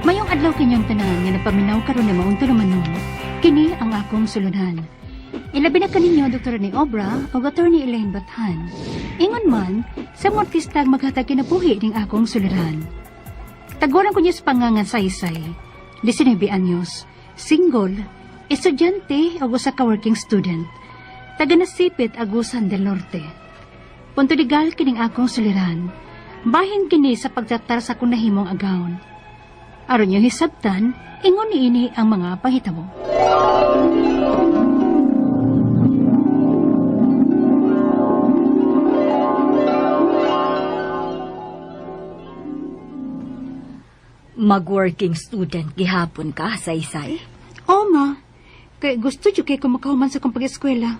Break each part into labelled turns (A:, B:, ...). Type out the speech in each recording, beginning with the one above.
A: Mayong adlaw kinyong tanan nga nagpaminaw karon ni maong tulumanon. Kini ang akong sulunan. Ilabi na kaninyo Dr. ni Obra o Attorney Elaine Bathan. Ingon man, sa mga artista ang maghatag kinabuhi ning akong sulunan. Taguran ko niya sa pangangan saysay. 19 anyos, single, estudyante o usa ka working student. Taga Nasipit, Agusan del Norte. Punto legal kining akong suliran. Bahin kini sa pagtratar sa akong nahimong agawon. Aron yung hisabtan, ingon niini ang mga panghitabo.
B: Mag-working student gihapon ka, Saysay?
A: Oo, ma. Kay gusto jud kay ko makahuman sa akong pag-eskwela.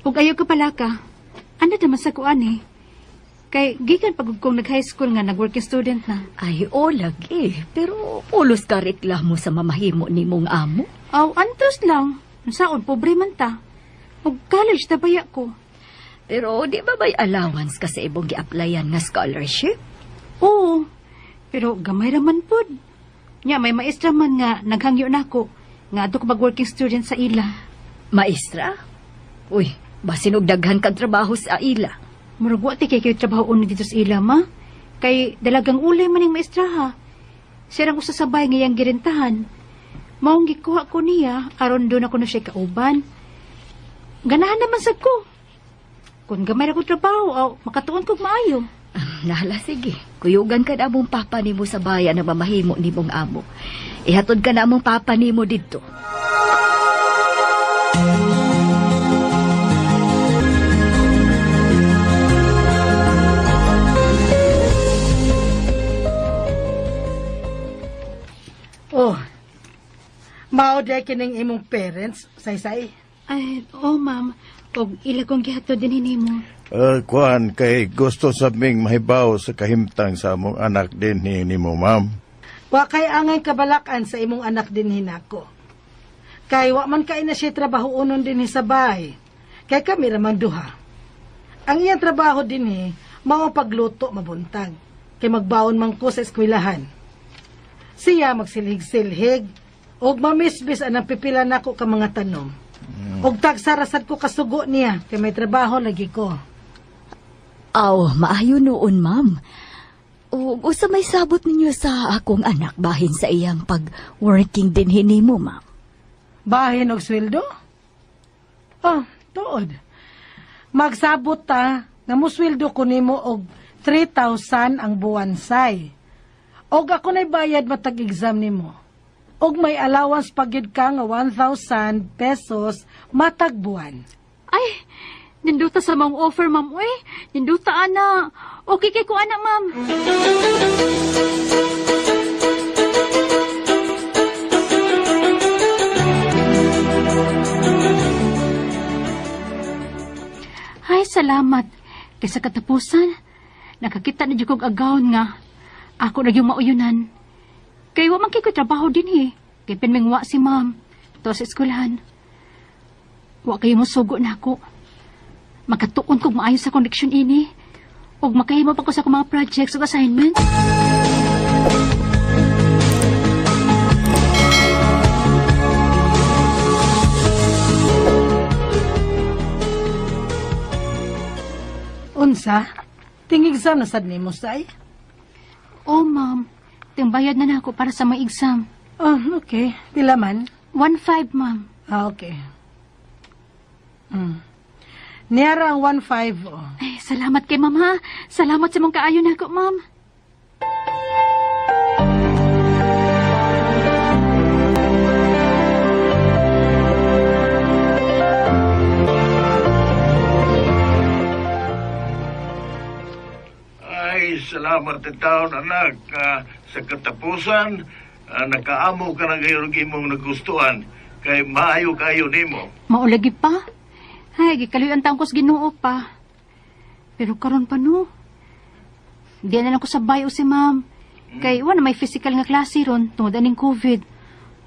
A: Ug ayaw ka pala ka. Ano naman sa kuan eh. Kay gikan pag kong nag-high school nga nag-working student na.
B: Ay, o lagi. Pero pulos ka reklamo sa mamahimo ni mong amo.
A: Aw, antos lang. Saon, pobre man ta. Ug college na baya ko.
B: Pero di ba may allowance ka sa ibong gi-applyan nga scholarship?
A: Oo, pero gamay ra man pud. Nya may maestra man nga naghangyo nako nga adto ko mag-working student sa ila.
B: Maestra? Uy, basin og daghan kag trabaho sa ila.
A: Murag wa ti kay kayo trabaho una dito sa ila, ma. Kay dalagang ulay man ning maestra ha. Siya rang usa sa bahay nga iyang girentahan. Maong gikuha ko niya aron doon ako na siya kauban. Ganahan naman sad ko. Kung gamay ra ko trabaho, aw, makatuon kog maayo.
B: Ah, Nahala, sige. Kuyugan ka na among papa nimo sa bayan na mamahimo ni mong amo. Ihatod ka na among papa nimo didto.
C: Oh. Mao day kining imong parents, saysay.
A: Ay, oh ma'am, og ila kong gihatod din nimo.
D: Kuan, kay gusto sa ming mahibaw sa kahimtang sa among anak din ni nimo, ma'am.
C: Wa kay angay kabalakan sa imong anak din hinako. Kay wa man kay na siya trabaho unon din sa bahay. Kay kami ra man duha. Ang iyang trabaho dinhi mao pagluto mabuntag. Kay magbaon man ko sa eskwelahan. Siya magsilhig-silhig og mamisbis anang pipila nako ka mga tanom. Og tagsarasad ko kasugo niya kay may trabaho lagi ko.
B: Aw, maayo noon, ma'am. O, usa may sabot ninyo sa akong anak bahin sa iyang pag-working din hinimo, ma'am.
C: Bahin og sweldo? Oh, tuod. Magsabot ta nga musweldo ko nimo og 3,000 ang buwan say. Og ako na'y bayad matag exam nimo. Og may allowance pagid ka nga 1,000 pesos matag buwan.
A: Ay, ninduta sa mong offer, ma'am. Uy, ninduta, ana. Okay kay ko, ana, ma'am. Ay, salamat. Kay sa katapusan, nakakita na jud kog agawon nga. Ako na yung mauyunan. Kay wa man kay ko trabaho din eh. Kay pinmingwa si ma'am. To sa eskwelahan. Wa kayo mosugo na ako. Makatuon kog maayo sa koneksyon ini. Ug makahimo pa ko sa akong mga projects ug assignments.
C: Unsa? Ting exam na sad nimo say?
A: Oh, ma'am. Ting bayad na nako para sa mga exam.
C: Oh, okay. Pila man?
A: 1.5, ma'am.
C: Ah, okay. Mm. Niyara ang 1.5 oh.
A: Ay, salamat kay ma'am ha. Salamat sa mong kaayo nako, ma'am.
D: Ay, salamat at taon, anak. Sa katapusan, nakaamo ka na ngayon og imong nagustuhan. Kay maayo kayo nimo.
A: Maulagi pa. Ay, gikaluy ang taong ko sa Ginoo pa. Pero karon pa no. Di na lang ko sa bio si ma'am. Kay wala may physical nga klase ron tungod aning COVID.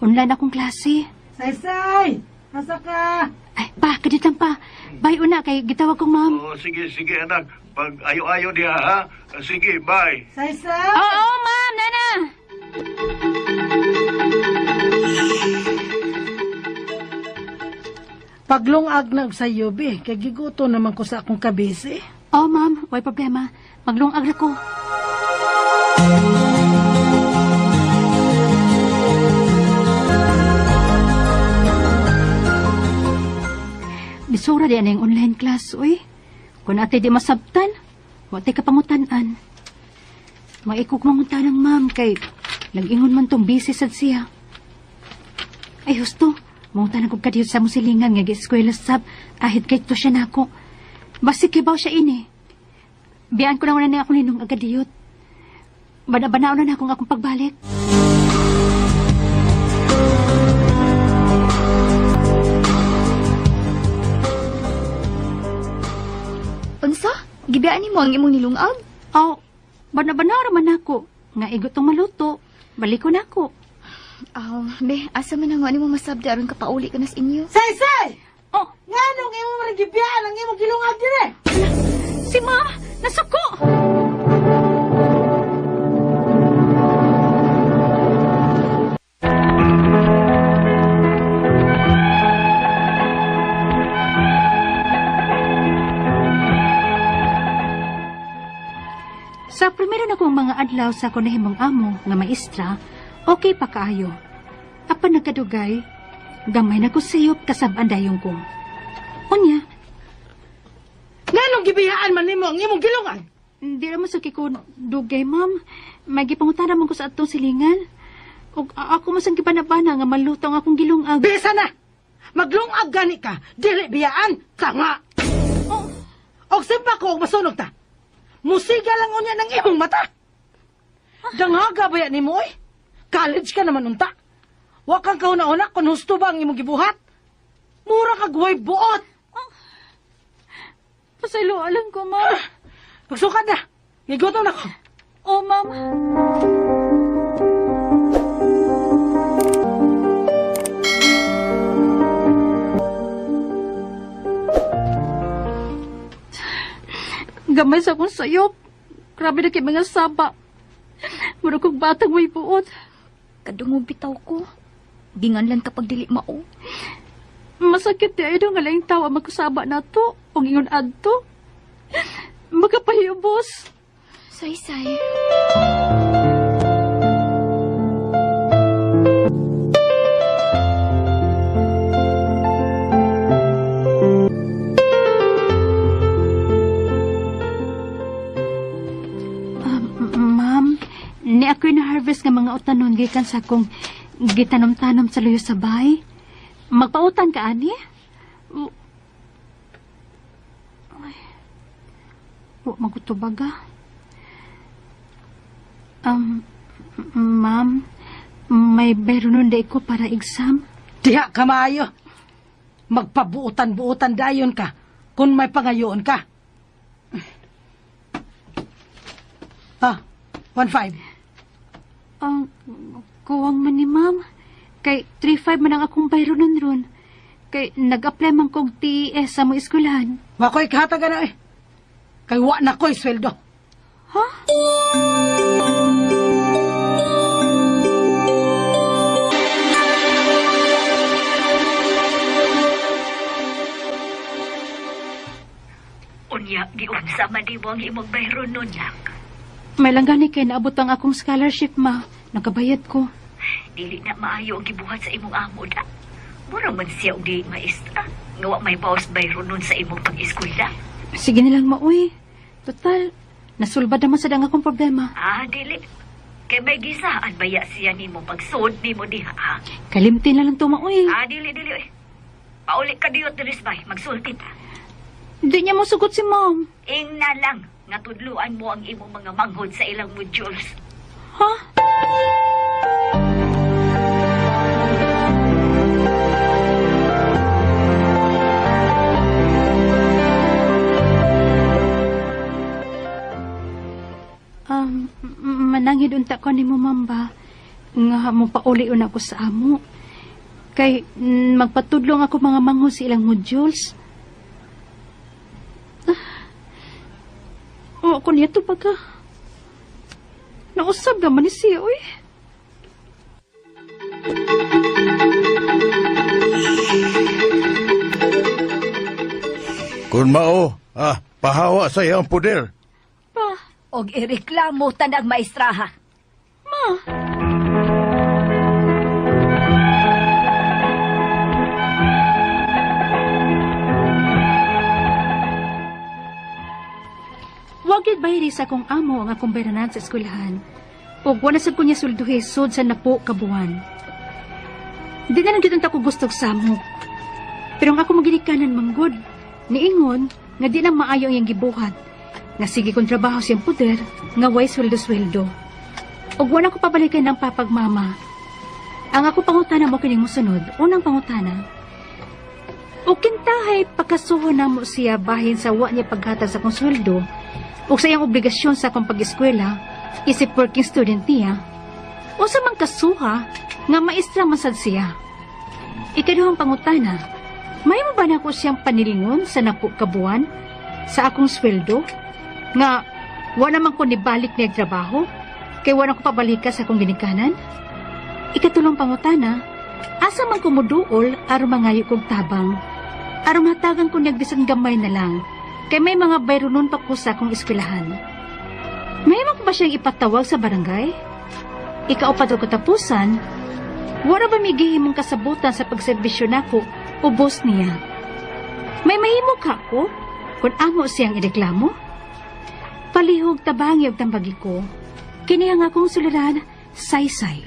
A: Online akong klase.
C: Saysay! Asa ka?
A: Ay, pa, kadit lang pa. Bye una kay gitawag kong ma'am.
D: Oh, sige, sige, anak. Pag ayo-ayo diha, ha? Sige, bye.
C: Saysay!
A: Oo, ma'am, nana.
C: Paglungag na og sayo, be. Kay giguto naman ko sa akong kabisi.
A: Oh, ma'am, way problema. Maglungag ra ko. Bisura di anang online class, uy. Kung ate di masabtan, wa tay kapangutanan. Maikog mangutan ng ma'am kay nag-ingon man tong busy sad siya. Ay husto, mangutan ko kadiyot sa musilingan nga gi-eskwela sab ahit kay to siya nako. Basig kibaw siya ini. Biyaan ko na wala na ako ninong agadiyot. Bana-banao na na akong akong pagbalik.
E: Unsa? Gibiyaan nimo ang imong nilungag?
A: Aw, bana-banao raman ako. Nga igot tong maluto. Balik ko na ako.
E: Aw, be, asa man ang nimo masabdi aron ka pauli ka na sa inyo?
C: Say, say!
A: Oh,
C: Nganong imo man gibiyaan ang imong gilungag dire?
A: si ma! Nasuko! Sa primero na kong mga adlaw sa ako nahimong amo nga maestra, okay pa kaayo. Apan nagkadugay, gamay na ko sayop kasab-an dayon ko. Unya,
C: Nganong gibiyaan man nimo ang imong gilungag?
A: Hindi naman sa kiko dugay, ma'am. May gipangutana man ko sa atong silingan. Og ako masang gibanabana nga maluto ang akong gilungag.
C: Bisa na! Maglungag gani ka, dili biyaan, tanga!
A: Oh,
C: Og simpa ko og masunog ta. Musiga lang unya ng imong mata. Dangaga ba yan nimo oy? College ka naman unta. Wa kang kauna-una kung husto ba ang imong gibuhat. Mura kag way buot.
A: pasaylo alam ko, ma'am.
C: Pagsukad na. Gigutom na ko.
A: Oh, ma'am. Gamay sa akong sayop. Grabe na kay mga saba. Mura kong batang may buot.
E: Kadungog bitaw ko. Ginganlan kapag dili mao.
A: Masakit di ay nga laing tao ang magkusaba na to. O ingon adto. Magkapahiubos.
E: Say, say.
A: Ma'am, ni ako'y na-harvest nga mga utanon gikan sa akong gitanom-tanom sa luyo sa bahay. Magpautan ka, ani? Ay. Wa magutubaga. Ma'am, may bayronon day ko para exam.
C: Diha ka maayo. Magpabuotan-buotan dayon ka kung may pangayoon ka. Ah, 1-5.
A: Ang kuwang man ni ma'am. Kay 3-5 man ang akong bayronon ron. Kay nag-apply man kog TES sa mga eskwelahan.
C: Wa ko'y kahatagan na eh. Kay wa na ko'y sweldo.
A: Ha?
B: Unya, giunsa man nimo ang imong bayron nun, nak.
A: May langgani kay naabot ang akong scholarship, ma. Nakabayad ko.
B: Dili na maayo ang gibuhat sa imong amo da. Mura man siya og di maestra. Nga wa may bawas bayron nun sa imong pag-eskwela.
A: Sige na lang, ma, uy. Total, nasulbad naman sa dang akong problema.
B: Ah, dili. Kay may gisaan baya siya nimo pagsud nimo diha. Ha?
A: Kalimtin na lang to, ma, uy.
B: Ah, dili dili oy. Pauli ka diyot diri bay, magsulti ta.
A: Hindi niya mosugot si ma'am.
B: Ing na lang nga tudluan mo ang imong mga manghod sa ilang modules.
A: Ha? Mananghid unta ko nimo ma'am ba nga mo pauli una ko sa amo. Kay magpatudlong ako mga mangho sa ilang modules. Ah. Oh, ko niya to pagka. Nausab naman ni siya, uy.
D: Kung mao, pahawa sa iyang poder.
A: Pa,
B: Og ireklamo tanang maestraha.
A: Ma. Wag gyud bayri sa akong amo ang akong bayranan sa eskwelahan. Ug wala sad ko niya swelduhi sud sa napo ka buwan. Di na lang gyud unta ko gustog samok. Pero ang ako maginikanan manggod, niingon nga di na maayo ang iyang gibuhat. Nga sige kong trabaho siyang puder, nga way sweldo-sweldo. Ug wala ko pabalikan ng papagmama. Ang ako pangutana mo kining mosunod, unang pangutana. O kintahay pagkasuho namo siya bahin sa wa niya paghatag sa akong sweldo ug sa iyang obligasyon sa akong pag-eskwela, isip working student niya, usa man kasuha nga maestra man sad siya. Ikaduhang pangutana, may mo ba nako siyang panilingon sa napo ka buwan sa akong sweldo nga wa naman ko nibalik niya trabaho kay wa na ko pabalika sa akong ginikanan? Ikatulong pangutana, asa man ko moduol aron mangayo kog tabang? Aron hatagan ko niyag bisan gamay na lang kay may mga bayronon pa ko sa akong eskwelahan. May ko ba siyang ipatawag sa barangay? Ikaupat o katapusan, wala ba may gihimong kasabutan sa pagserbisyo nako o boss niya? May mahimo ka ko kung amo siyang ireklamo? Palihog tabangi og tambagi ko. Kini ang akong suliran, saysay.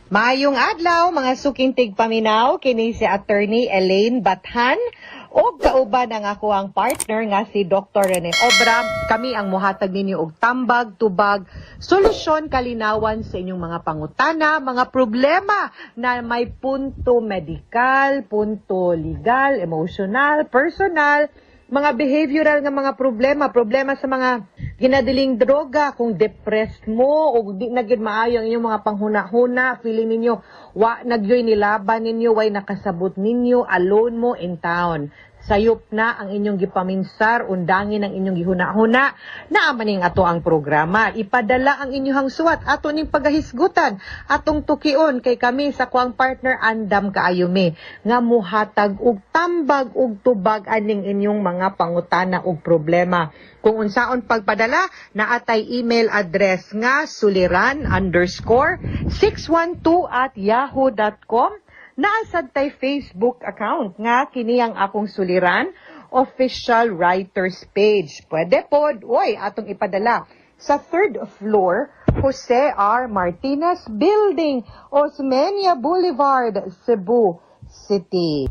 F: Maayong adlaw mga suking tigpaminaw, kini si Attorney Elaine Bathan ug kauban ang ako ang partner nga si Dr. Rene Obra. Kami ang muhatag ninyo og tambag, tubag, solusyon kalinawan sa inyong mga pangutana, mga problema na may punto medikal, punto legal, emotional, personal, mga behavioral nga mga problema, problema sa mga ginadiling droga, kung depressed mo o di na gyud maayo ang inyong mga panghuna-huna, feeling ninyo wa na gyoy nilaban ninyo, way nakasabot ninyo, alone mo in town. Sayop na ang inyong gipaminsar, undangin ang inyong gihuna-huna, naa man ning ato ang programa. Ipadala ang inyong suwat, ato ning pagahisgutan, atong tukion kay kami sa kuang partner andam kaayo mi nga muhatag og tambag og tubag aning inyong mga pangutana og problema. Kung unsaon pagpadala, naatay email address nga suliran_612@yahoo.com. Naasad tay Facebook account nga kini ang akong suliran official writers page. Pwede pod, oy, atong ipadala sa third floor, Jose R. Martinez Building, Osmeña Boulevard, Cebu City.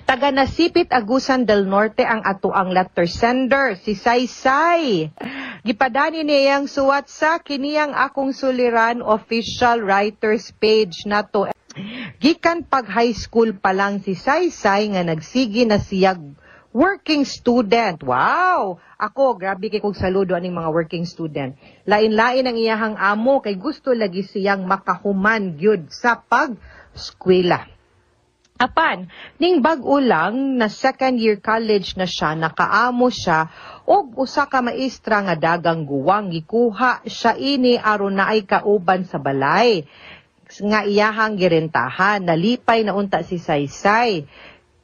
F: Taga Nasipit, Agusan del Norte ang atoang letter sender, si Saysay. Gipadani niyang suwat sa kiniyang akong suliran official writers page nato. Gikan pag high school pa lang si Saysay nga nagsigi na siya working student. Wow! Ako, grabe kay kong saludo aning mga working student. Lain-lain ang iyahang amo kay gusto lagi siyang makahuman gyud sa pag-eskwela. Apan, ning bag-o lang na second year college na siya, nakaamo siya og usa ka maestra nga dagang guwang, gikuha siya ini aron naay kauban sa balay nga iyahang girentahan. Nalipay na unta si Saysay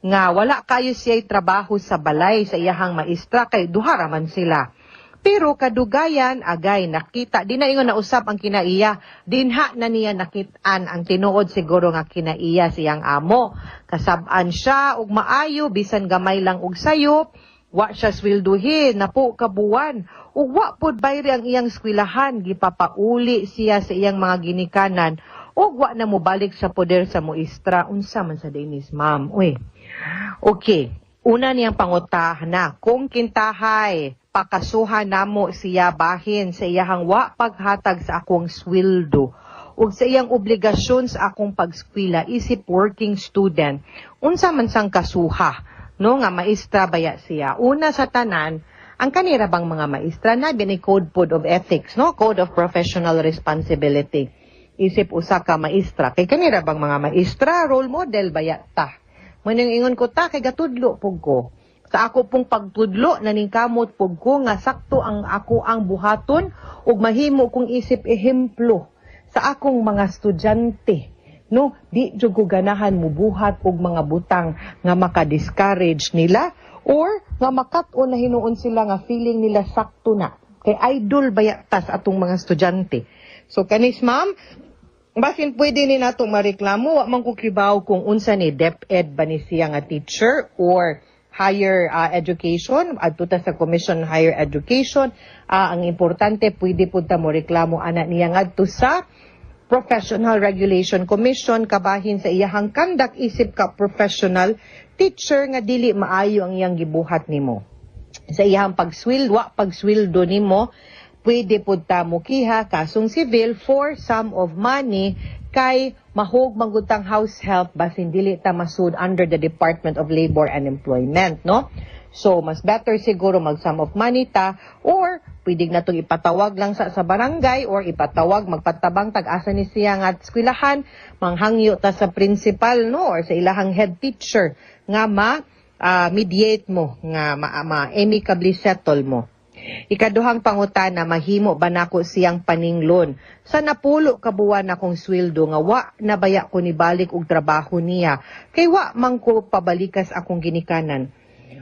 F: nga wala kayo siya'y trabaho sa balay sa iyahang maestra kay duha ra man sila. Pero kadugayan agay nakita di na ingon na usap ang kinaiya, dinha na niya nakit-an ang tinuod siguro nga kinaiya siyang amo. Kasab-an siya og maayo bisan gamay lang og sayop, wa siya swelduhin napo ka buwan ug wa pod bayri ang iyang eskwelahan, gipapauli siya sa iyang mga ginikanan ug wa na mobalik sa poder sa muistra. Unsa man sa dinis, ma'am? Uy. Okay. Una niyang pangutana, kung kintahay pakasuhan namo siya bahin sa iyahang wa paghatag sa akong sweldo ug sa iyang obligasyon sa akong pagskwela isip working student, unsa man sang kasuha no nga maestra baya siya? Una sa tanan, ang kanira bang mga maestra na bini code pod of ethics, no, code of professional responsibility isip usa ka maestra, kay kanira bang mga maestra role model baya ta? Maning ingon ko ta kay gatudlo pug ko. Sa ako pong pagtudlo, naningkamot pug ko nga sakto ang ako ang buhaton ug mahimo kong isip ehemplo sa akong mga estudyante. No, di jud ko ganahan mubuhat og mga butang nga maka-discourage nila or nga makat-on na hinuon sila nga feeling nila sakto na. Kay idol baya tas atong mga estudyante. So kanis, ma'am, basin pwede ni nato mareklamo, wa man ko kibaw kung unsa ni, DepEd ba ni siya nga teacher or higher education, adto ta sa Commission on Higher Education. Ang importante, pwede pud ta mo reklamo ana niya ngadto sa Professional Regulation Commission kabahin sa iyahang conduct isip ka professional teacher nga dili maayo ang iyang gibuhat nimo sa iyang pagsweldo, wa pagsweldo nimo. Pwede pud ta mukiha kasong civil for sum of money kay mahog manggutang house help basin dili ta masud under the Department of Labor and Employment, no? So mas better siguro mag sum of money ta or pwede na tong ipatawag lang sa barangay or ipatawag, magpatabang tag-asa ni siya nga eskwelahan, manghangyo ta sa principal, no, or sa ilahang head teacher nga ma mediate mo nga ma amicably settle mo. Ikaduhang pangutana, mahimo ba nako siyang paninglon sa napulo ka buwan akong sweldo nga wa na baya ko nibalik og trabaho niya kay wa man ko pabalikas akong ginikanan?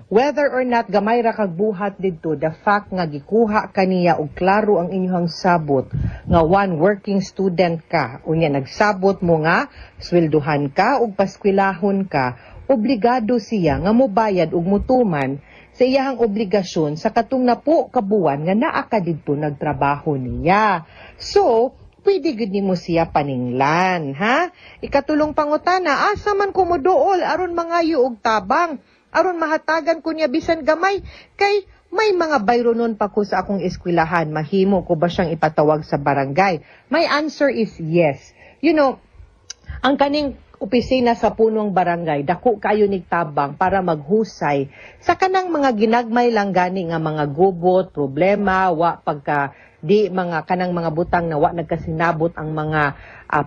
F: Whether or not gamay ra kag buhat didto, the fact nga gikuha kaniya og klaro ang inyong sabot nga one working student ka, unya nagsabot mo nga swelduhan ka ug paskwelahon ka, obligado siya nga mobayad ug mutuman sa iyahang obligasyon sa katong napo ka buwan nga naa ka didto nagtrabaho niya. So, pwede gud nimo siya paninglan, ha? Ikatulong pangutana, asa man ko moduol aron mangayo og tabang, aron mahatagan ko niya bisan gamay kay may mga bayronon pa ko sa akong eskwelahan? Mahimo ko ba siyang ipatawag sa barangay? My answer is yes. Ang kaning opisina sa punong barangay, dako kayo nig tabang para maghusay sa kanang mga ginagmay lang gani nga mga gubot, problema, wa pagka di mga kanang mga butang na wa nagkasinabot ang mga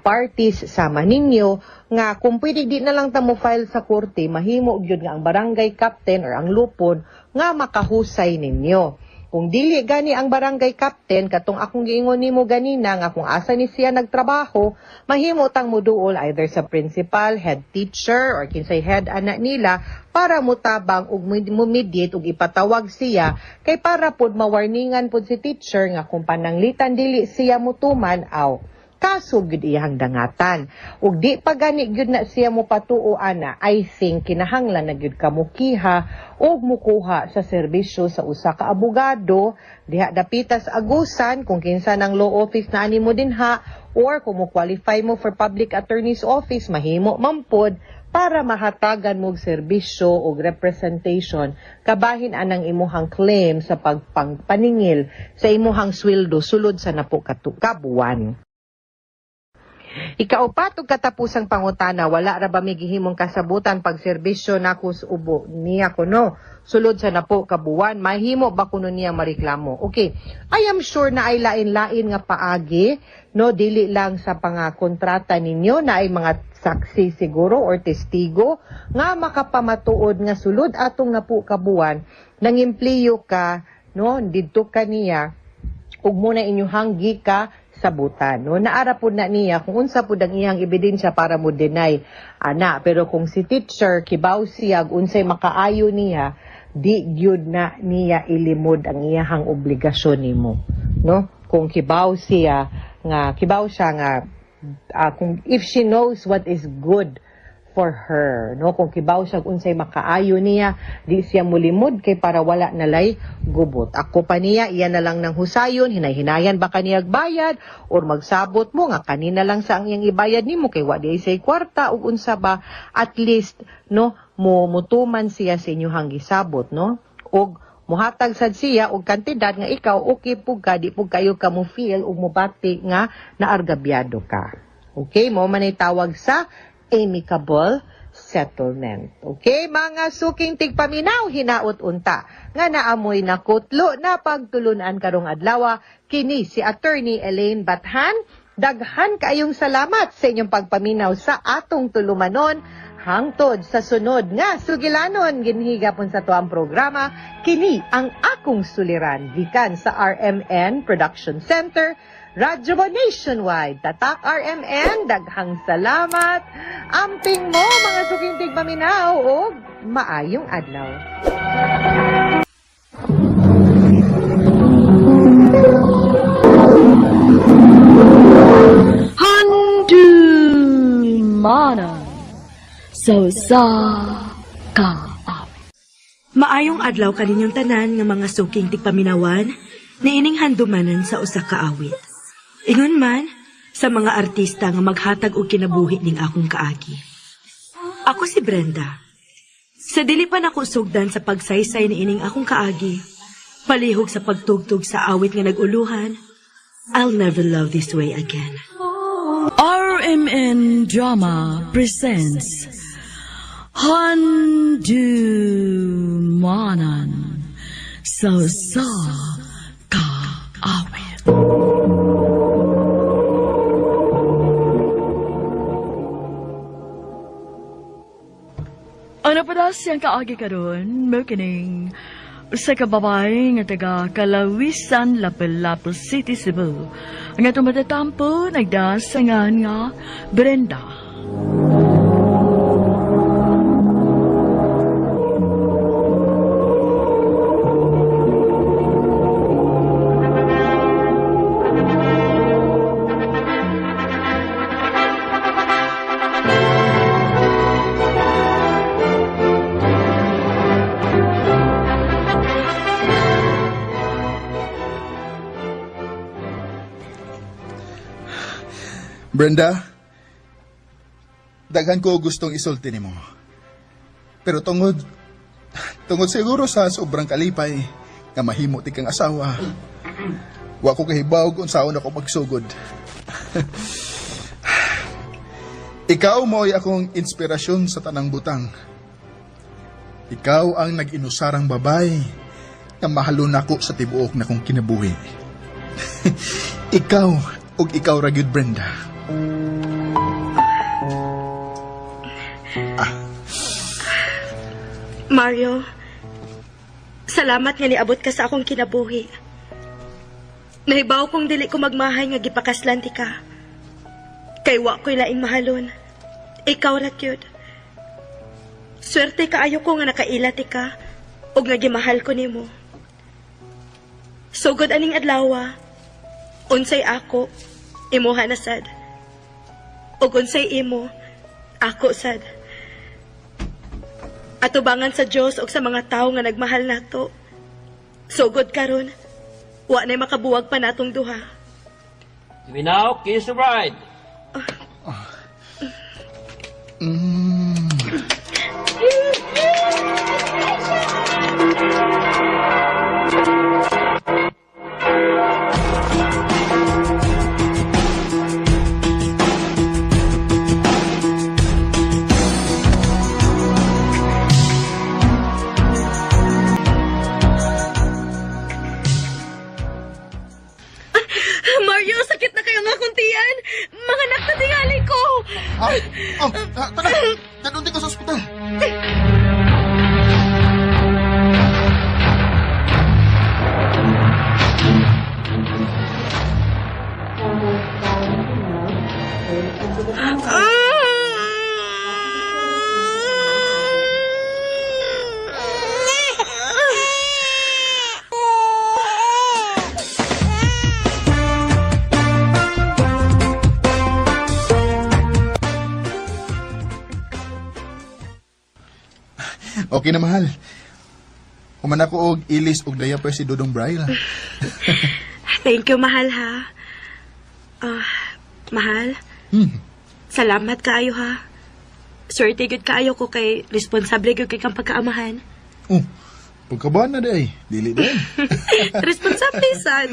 F: parties sama ninyo, nga kung pwede di na lang ta mo file sa korte, mahimo gyud nga ang barangay captain or ang lupon nga makahusay ninyo. Kung dili gani ang barangay captain, katong akong giingon nimo ganina nga kung asa ni siya nagtrabaho, mahimo tang muduol either sa principal, head teacher or kinsay head ana nila para mutabang ug mo-mediate ug ipatawag siya kay para pod mawarningan pod si teacher nga kung pananglitan dili siya mutuman, aw kaso gyud iyang dangatan. Ug di pa gani gyud na siya mo patuo ana, I think kinahanglan na gyud ka mukiha og mukuha sa serbisyo sa usa ka abogado diha dapita sa Agusan kung kinsa nang law office na ani mo dinha, or kung mo qualify mo for public attorney's office, mahimo man pod para mahatagan mo og serbisyo og representation kabahin anang imuhang claim sa pagpaningil sa imuhang sweldo sulod sa napo ka buwan. Ikaupat ug katapusang pangutana, wala ra ba mi gihimong kasabutan pag serbisyo nako sa ubo niya kuno sulod sa napo ka buwan, mahimo ba kuno niya mareklamo? Okay, I am sure na ay lain-lain nga paagi, no, dili lang sa pangakontrata ninyo, na ay mga saksi siguro or testigo nga makapamatuod nga sulod atong napo ka buwan nangimpliyo ka, no, didto kaniya ug muna inyuhang gika sabutan, no? Naara pud na niya kung unsa pud ang iyang ebidensya para mo deny ana. Pero kung si teacher kibaw siya ug unsay makaayo niya, di gyud na niya ilimod ang iyahang obligasyon nimo, no? Kung kibaw siya nga kibaw siya nga kung if she knows what is good for her, no, kung kibaw siya kung unsay makaayo niya, di siya mulimod kay para wala nalay gubot. Ako pa niya, iya na lang ng husayon, hinay-hinayan ba kaniyag bayad or magsabot mo nga kanina lang sa ang iyang ibayad nimo kay wa di ay say kwarta ug unsa ba. At least, no, mo mutuman siya sa inyuhang gisabot, no, ug muhatag sad siya og kantidad nga ikaw okay pug ka, di pug kayo ka mo feel ug mobati nga naargabyado ka. Okay, mo man ay tawag sa amicable settlement. Okay, mga suking tigpaminaw, hinaot unta nga naamoy na kutlo na pagtulunan karong adlaw. Kini si Attorney Elaine Bathan. Daghan kaayong salamat sa inyong pagpaminaw sa atong tulumanon. Hangtod sa sunod nga sugilanon ginhigapon sa tuang programa, kini ang Akong Suliran gikan sa RMN Production Center. Radyo mo Nationwide, Tatak RMN, daghang salamat. Amping mo mga suking tigpaminaw ug maayong adlaw.
B: Handumanan sa usa ka awit.
G: Maayong adlaw kaninyong tanan nga mga suking tigpaminawan niining handumanan sa usa ka awit. Ingon man sa mga artista nga maghatag og kinabuhi ning akong kaagi. Ako si Brenda. Sa dili pa nako sugdan sa pagsaysay niining akong kaagi, palihog sa pagtugtog sa awit nga nag-uluhan, I'll never love this way again.
H: RMN Drama presents Handumanan sa usa ka awit. Ano pa daw siyang kaagi karon, mo kining usa ka babae nga taga Kalawisan, Lapu-Lapu City, Cebu. Ang atong matatampo nagdasangan nga Brenda.
I: Brenda, daghan ko gustong isulti nimo. Pero tungod siguro sa sobrang kalipay nga mahimo ti kang asawa. Wa ko kahibaw kung saon ako magsugod. Ikaw mo'y akong inspirasyon sa tanang butang. Ikaw ang nag-inusarang babay nga mahalon nako sa tibuok na kong kinabuhi. Ikaw ug ikaw ra gyud, Brenda.
G: Mario, salamat nga niabot ka sa akong kinabuhi. Nahibaw kong dili ko magmahay nga gipakaslan ti ka. Kay wa ko'y laing mahalon. Ikaw ra gyud. Swerte kaayo ko nga nakaila ti ka ug nga gimahal ko nimo. Sugod aning adlaw, unsay ako, imuha na sad. Ug unsay imo, ako sad. Atubangan sa Dios ug sa mga tawo nga nagmahal nato. Sugod karon, wa nay makabuwag pa natong duha.
J: We now kiss the bride.
G: Mario, sakit na kayo nga akong tiyan. Mga anak na tingali ko.
I: Ah, oh, ah, tara. Dadunti ko sa ospital. Okay na, mahal. Human ako og ilis og diaper si Dodong Braille.
G: Thank you, mahal ha. Ah, mahal. Salamat kaayo ha. Swerte gyud kaayo ko kay responsable gyud kay kang pagkaamahan.
I: Oh, pagkabana na day. Dili din.
G: Responsable sad.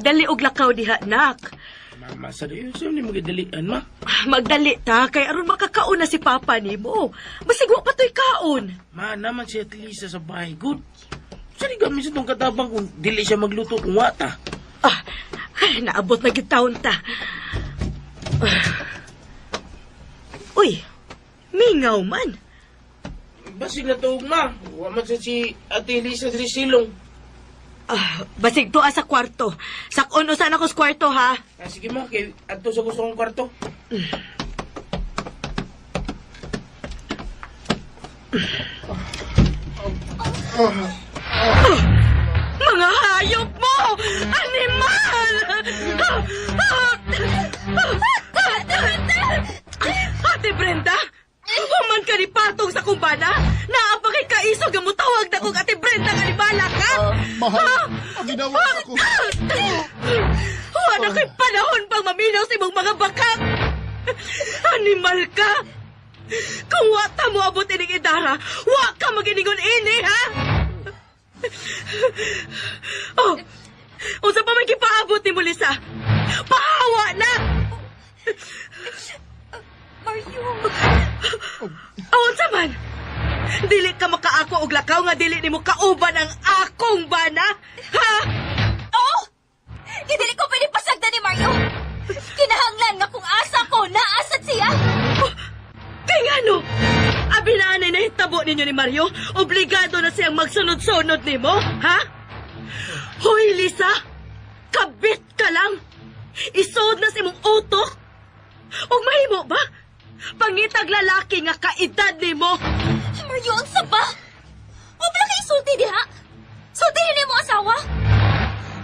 G: Magdali og lakaw diha, nak.
K: Mama, seryoso ni magdalian, ma.
G: Magdali ta kay aron makakaon na si Papa nimo. Basig wa pa to'y kaon.
K: Ma, naman si Ate Lisa sa bahay, good. Saan gamit sa tong katabang kung dili siya magluto kung wata?
G: Ah, ay, naabot na gid taon ta. Ah. Uy, mingaw man.
K: Basig na tuog, ma. Wa man sa si Ate Lisa diri silong.
G: Ah, basig tuwa sa kwarto. Sakon usa na ko sa kwarto ha.
K: Ah, sige, ma. Kay adto sa gusto kong kwarto.
G: Mga hayop mo! Animal! Ate Brenda! Human ka ni Patong sa kumbana? Naapakay kaisog ang mutawag na kong Ate Brenda nga ni Balak, ha?
I: Mahal, ang ginawa ako.
G: Wala ko'y panahon pang maminaw sa imong mga bakak! Animal ka! Kung wa ta mo abot ining idara, wa ka maginingon ini, ha? Oh, unsa pa man gipaabot ni Lisa? Pahawa na!
B: Mario!
G: Oh, unsa man? Dili ka makaako og lakaw nga dili nimo kauban ang akong bana, ha?
B: Oh! Dili ko pwede pasagdan ni Mario! Kinahanglan nga kung asa ko, naasad siya!
G: Oh, Kay ngano? Abi na anay nahitabo ninyo ni Mario, obligado na siyang magsunod-sunod nimo, ha? Hoy, Lisa! Kabit ka lang! Isod na sa imong utok! Og mahimo ba? Pangitag lalaki nga kaedad nimo!
B: Mario, unsa ba? Wa ba kay sulti diha? Sultihin nimo asawa?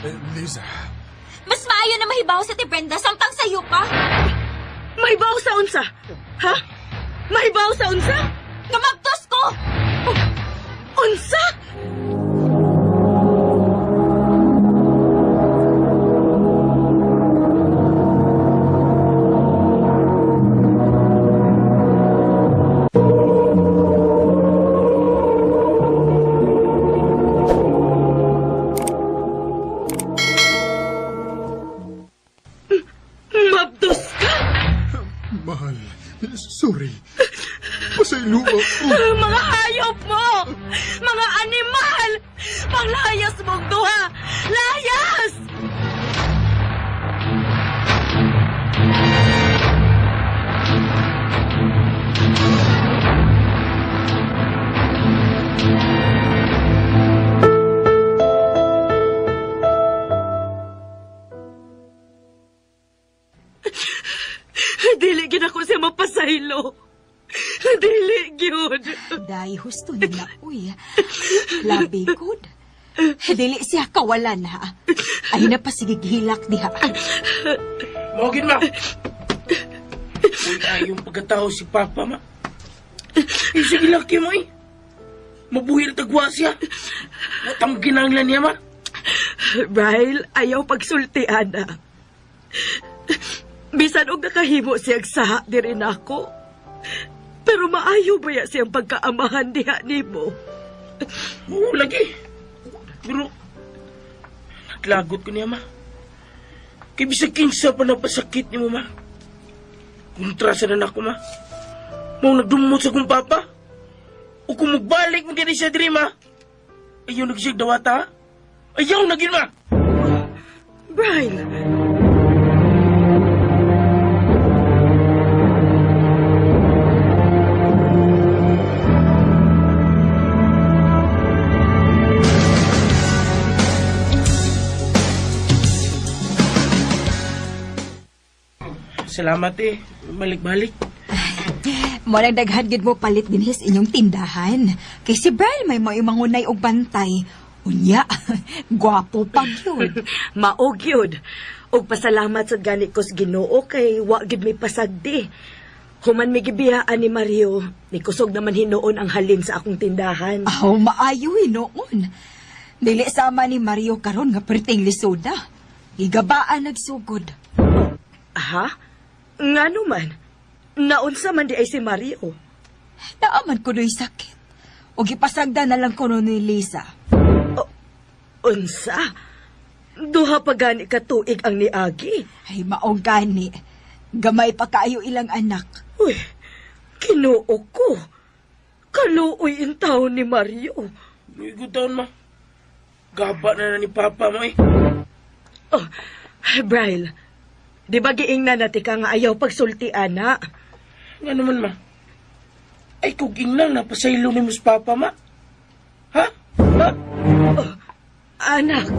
I: Eh, Lisa,
B: Mas maayo na mahibaw sa ti Brenda samtang sayo pa.
G: Mahibaw sa unsa? Ha? Mahibaw sa unsa?
B: Nga mabtos ko!
G: Unsa? Mabdos ka!
I: mahal, sorry. Pasaylo ako.
G: Mga hayop mo! Mga animal! Panglayas mong duha! Layas! Dili gid ako siya mapasaylo. Dili gyud.
L: Day, husto nila, uy. Labi, good. Dili siya kawalan, ha? Ay, napasigighilak diha.
K: Mogin, ma. Uy, ay, yung pagkatao si Papa, ma. Eh, sige, laki mo, eh. Mabuhil tagwa siya. Watang ginanglan niya, ma.
G: Ryle, ayaw pagsulti, ana. Bisan og nakahimo siyang saha diri nako. Pero maayo ba ya siyang pagkaamahan diha nimo?
K: Oo, lagi. Pero, naglagot ko niya, ma. Kay bisag kinsa pa napasakit ni mo, ma. Kontra sa nanak ko, ma. Mao nagdumot sa kong papa. O kung magbalik mo gani siya diri, ma. Ayaw na siya dawata, ha? Ayaw na gid, ma.
G: Brian,
K: Salamat, eh. Balik-balik.
L: Murag daghan gid mo palit dinhi sa inyong tindahan. Kay si Brian may maimangunay og bantay. Unya, gwapo pa gyud.
G: mao gyud. Og pasalamat sa gani ko sa Ginoo kay wa gyud may pasagdi. Human mi gibiyaan ni Mario, nikusog naman hinuon ang halin sa akong tindahan.
L: Aw, maayo hinuon. Dili sama ni Mario karon nga perting lisoda. Gigabaan nagsugod.
G: Aha? Ngano man? Naunsa man di ay si Mario.
L: Naaman ko do'y sakit. O gipasagda na lang kuno ni Lisa.
G: Unsa? Duha pa gani ka tuig ang niagi.
L: Ay, mao gani. Gamay pa kaayo ilang anak.
G: Uy, Kinoo ko. Kaluoy in taon ni Mario.
K: Luoy ko taon, ma. Gaba na na ni Papa mo eh.
G: Oh, Braille, di ba giingnan na ti ka nga ayaw pagsulti, ana?
K: Nga naman, ma. Ay, kung ingnan, napasaylo ni mo sa Papa, ma. Ha? Ha?
G: Oh, anak.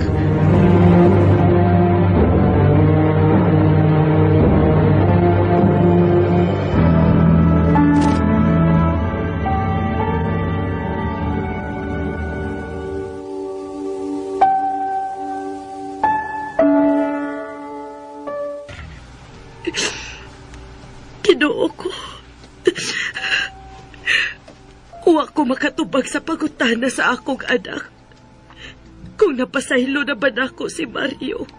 G: Kinoo ko. Wa ko makatubag sa pagutana sa akong anak. Kung napasaylo na ba nako si Mario.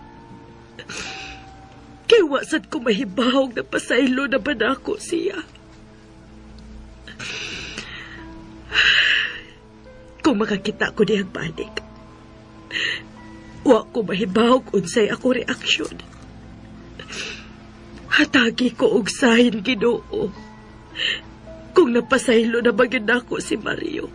G: Kay wa sad ko mahibawog napasaylo na ba nako siya. Kung makakita ko diyang balik, wa ko mahibawog unsay ako reaksyon. Hatagi ko og sahin Ginoo. Kung napasaylo na ba gyud nako si Mario.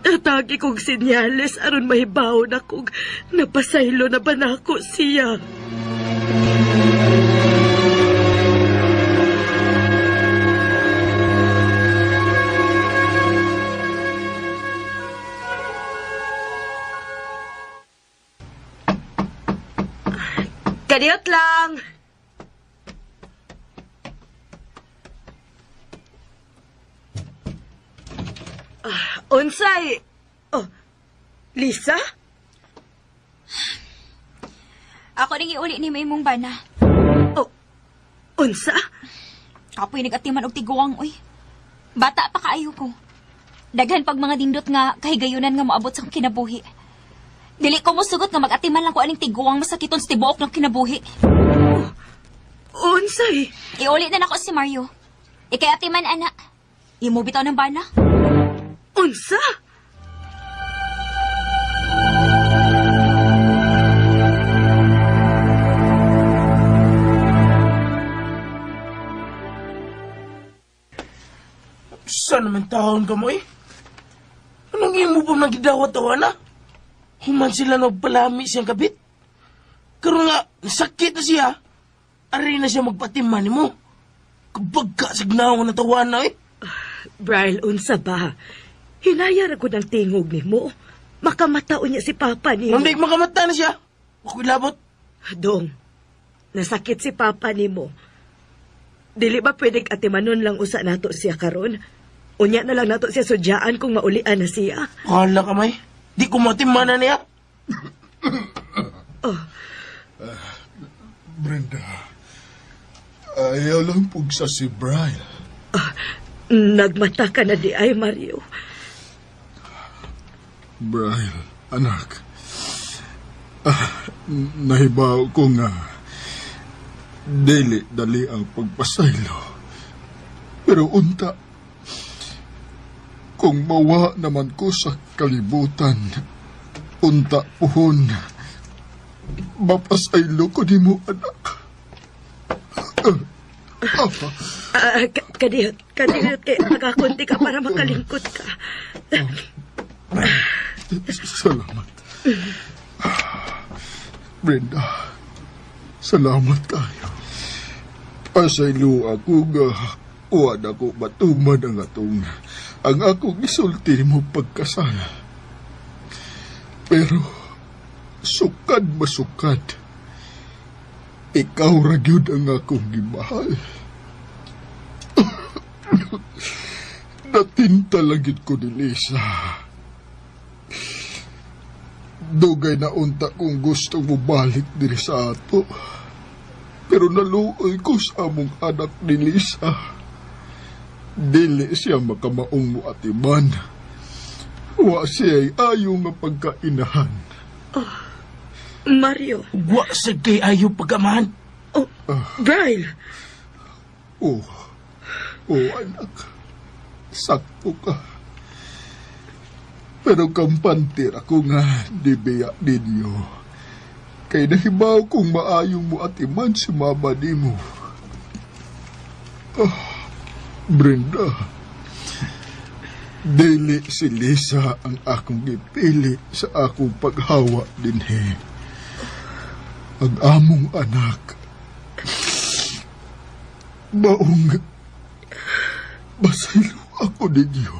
G: Hatagi kog senyales aron mahibaw na kog napasaylo na ba nako siya. Kadiyot lang! Ah, unsay? Oh, Lisa?
E: Ako ning iuli ni imong bana.
G: Oh, unsa?
E: Kapoy nagatiman og tiguang oy. Bata pa kaayo ko. Daghan pag mga dindot nga kahigayunan nga moabot sa akong kinabuhi. Dili ko mosugot nga magatiman lang ko aning tiguang masakiton sa tibuok ng kinabuhi.
G: Unsay?
E: Iuli na nako si Mario. Ikay atiman ana. Imo bitaw ng bana.
G: Unsa?
K: Saan naman taon ka mo eh? Anong imo pa nagidawat-tawa na? Human sila nagpalami siyang kabit. Karon nga, nasakit na siya. Ari na siya magpatiman mo. Kabagka sa gnawa na tawa na eh.
G: Braille, unsa ba? Hinaya ra gud ang tingog nimo. Makamata unya si Papa nimo.
K: Hindi makamata na siya. Ako'y labot.
G: Dong, nasakit si Papa nimo. Dili ba pwedeng atimanon lang usa nato siya karon? Unya na lang nato siya sudyaan kung maulian na siya.
K: Hala ka, may. Di ko matiman na niya.
G: Oh,
I: Brenda, ayaw lang pugsa si Brian.
G: nagmata ka na di ay, Mario.
I: Brian, anak. Ah, nahibaw ko nga dili dali ang pagpasaylo. Pero unta, kung mawa naman ko sa kalibutan, unta puhon, mapasaylo ko nimo anak.
G: Ah, kadiyot, kadiyot kay nakakunti ka para makalingkod ka.
I: Salamat. Brenda, salamat kayo. Pasaylo ako nga uwan ako matuman ang atong ang akong isulti mo pagkasal. Pero sukad masukad. Ikaw ra gyud ang akong gimahal. Natinta lang gyud ko ni Lisa. Dugay na unta kung gusto mo balik diri sa ato. Pero naluoy ko sa among anak ni Lisa. Dili siya makamaong mo atiman. Wa siya'y ayo nga pagkainahan.
G: Mario.
K: Wa sa kay ayo pagamahan.
G: Oh, Braille.
I: Oh, oh anak. Sakto ka. Pero kampante ako nga dibiya ninyo. Kay nahibaw kong maayong mo atiman si mama nimo. Ah, Brenda, dili si Lisa ang akong gipili sa akong paghawa dinhi. Ang among anak. Maong basaylo ako ninyo.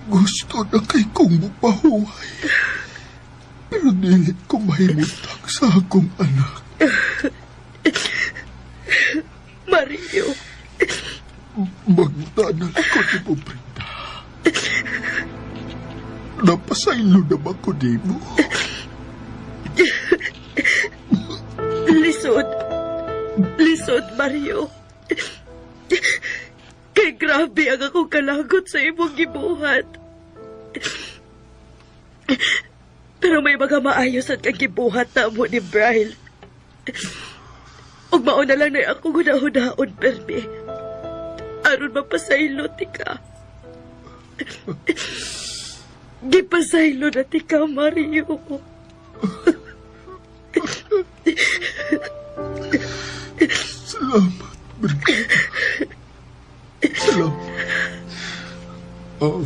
I: Gusto na kay kong mupahuway. Pero dili ko mahimutang sa akong anak.
G: Mario.
I: Magtanal ko ni mo, Brenda. Napasaylo na ba ko ni mo?
G: Lisod. Lisod, Mario. Kay grabe ang akong kalagot sa imong gibuhat. Pero may mga maayos at kang gibuhat na mo ni Brian. Ug mao na lang na ako gunahunaon, permi. Aron mapasaylo ti ka. Gipasaylo na ti ka, Mario.
I: Salamat, Brenda. Salamat. Oh,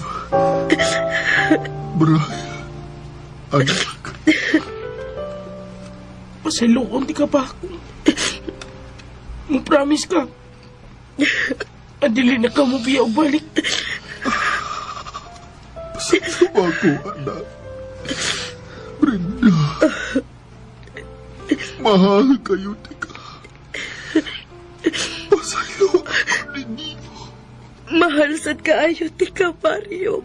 I: Brian, anak.
K: Pasayloon di ka pa ako. Mo-promise ka. Adili na ka mo biya og balik.
I: Pasaylo ako, anak. Brenda, mahal kayo, tika. Pasaylo ako ninyo.
G: Mahal sad kaayo ti ka, Mario.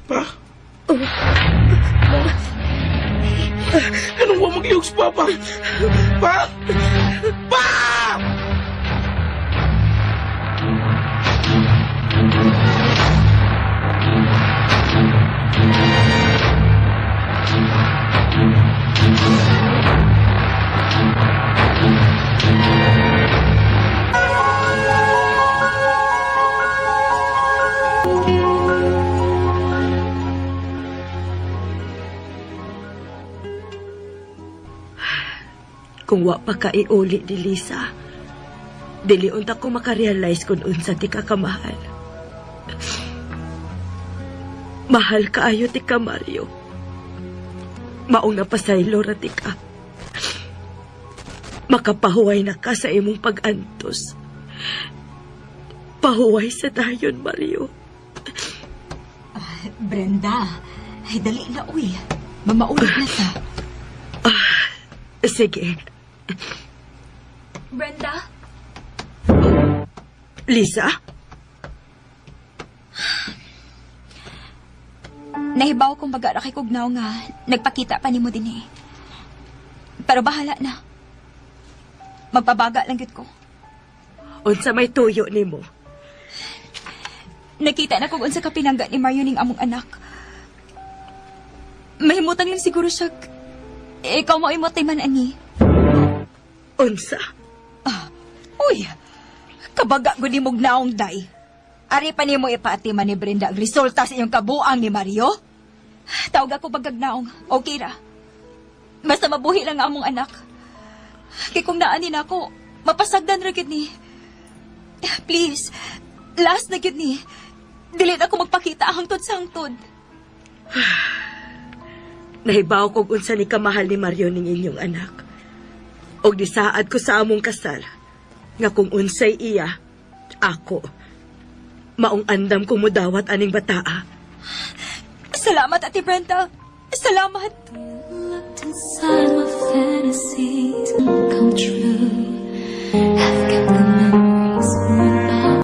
K: Pa? Ma? Anong wa maglihok si Papa? Pa? Pa!
G: Kung wa pa ka iuli ni Lisa, dili unta ko makarealize kung unsa ti ka kamahal. Mahal kaayo ti ka, Mario. Maong napasaylo ra ti ka. Makapahuway na ka sa imong pag-antos. Pahuway sa dayon, Mario.
L: Brenda, ay dali na uy. Mamaulit na ta.
G: Sige.
E: Brenda?
G: Lisa?
E: Nahibaw kong baga ra kay Kugnaw nga nagpakita pa nimo din eh. Pero bahala na. Magpabaga lang gyud ko.
G: Unsa may tuyo nimo?
E: Nakita na kung unsa ka pinangga ni Mario ning among anak. Mahimutang lang siguro siya. Ikaw mo imotay man ani.
G: Unsa?
L: Uy, kabaga gud nimog naong day. Ari pa nimo ipaatiman ni Brenda ang resulta sa iyong kabuang ni Mario?
E: Tawag ako pagkagnaong. Okay ra. Basta mabuhi lang ang among anak. Kay kung naanin ako, mapasagdan ra gyud ni. Please, last na gyud ni. Dili na ako magpakita hangtod sa hangtod.
G: Nahibaw kog unsa ni kamahal ni Mario ning inyong anak. Og disaad ko sa among kasal nga kung unsay iya, ako. Maong andam ko mudawat aning bataa.
E: Salamat, Ate Brenda. Salamat.
M: Looked inside my fantasies come true. I've kept the memories went by.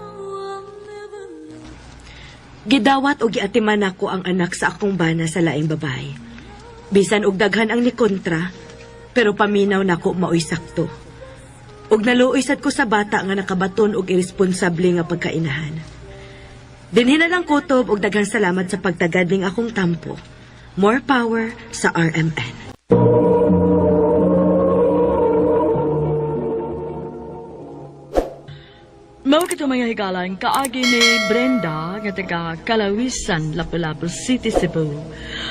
G: Gidawat og giatiman nako ang anak sa akong bana sa laing babae. Bisan og daghan ang nikontra, pero paminaw nako maoy sakto. Og naluoy sad ko sa bata nga nakabaton og iresponsable nga pagkainahan. Dinhi na lang kutob og daghang salamat sa pagtagad ning akong tampo. More power sa RMN.
H: Mao ito mga higalan, kaagi ni Brenda nga taga Kalawisan, Lapu-Lapu City, Cebu.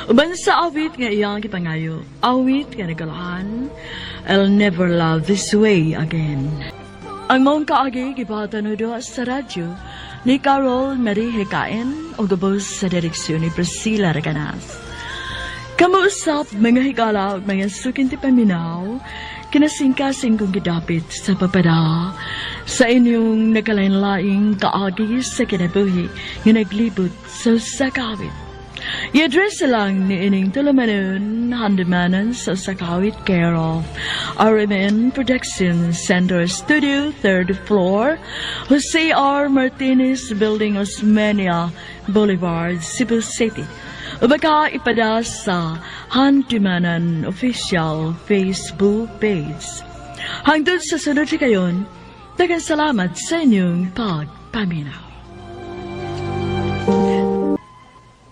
H: Uban sa awit nga iyang gipangayo, awit nga nagalahan, I'll never love this way again. Ang mong kaagi gipatanudo sa radyo ni Carol Marie Hekaen o gabos sa direksyon ni Priscilla Reganas. Kamuusap mga higala ug mga suking ti paminaw, kinasingkasing kong gidapit sa papada sa inyong nagkalain-laing kaagi sa kinabuhi nga naglibot sa sakawit. I-address lang ni ining tulumanon, handumanan sa Sakawit, care of RMN Production Center Studio, 3rd floor, Jose R. Martinez Building, Osmeña Boulevard, Cebu City. O baka ipada sa Handumanan Official Facebook page. Hangtod sa sunod kayon, daghang salamat sa inyong pagpaminaw.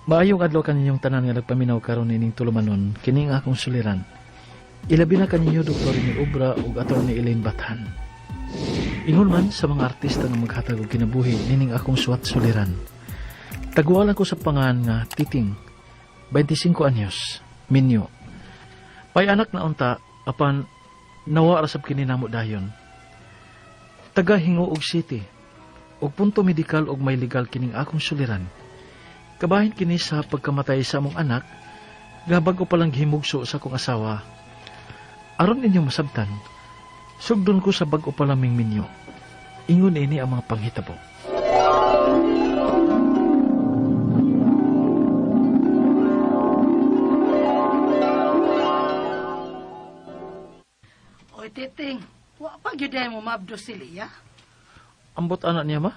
N: Maayong adlaw kaninyong tanan nga nagpaminaw karon ining tulumanon, kini ang akong suliran. Ilabi na kaninyo Dr. ni Obra ug Attorney Elaine Bathan. Ingon man sa mga artista nga maghatag og kinabuhi nining akong suwat suliran. Tagualan ko sa pangan nga Titing, 25 anyos, minyo. Pay anak na unta apan nawa ra sab kini namo dayon. Taga Hinguog City ug punto medikal ug may legal kining akong suliran. Kabahin kini sa pagkamatay sa among anak, nga bag-o palang gihimugso sa akong asawa. Aron inyong masabtan, sugdon ko sa bag-o pa laming minyo. Ingon ini ang mga panghitabo.
C: Oy, Titing, wa pa gyud mo mabdo si Lia.
N: Ambot anak niya ma?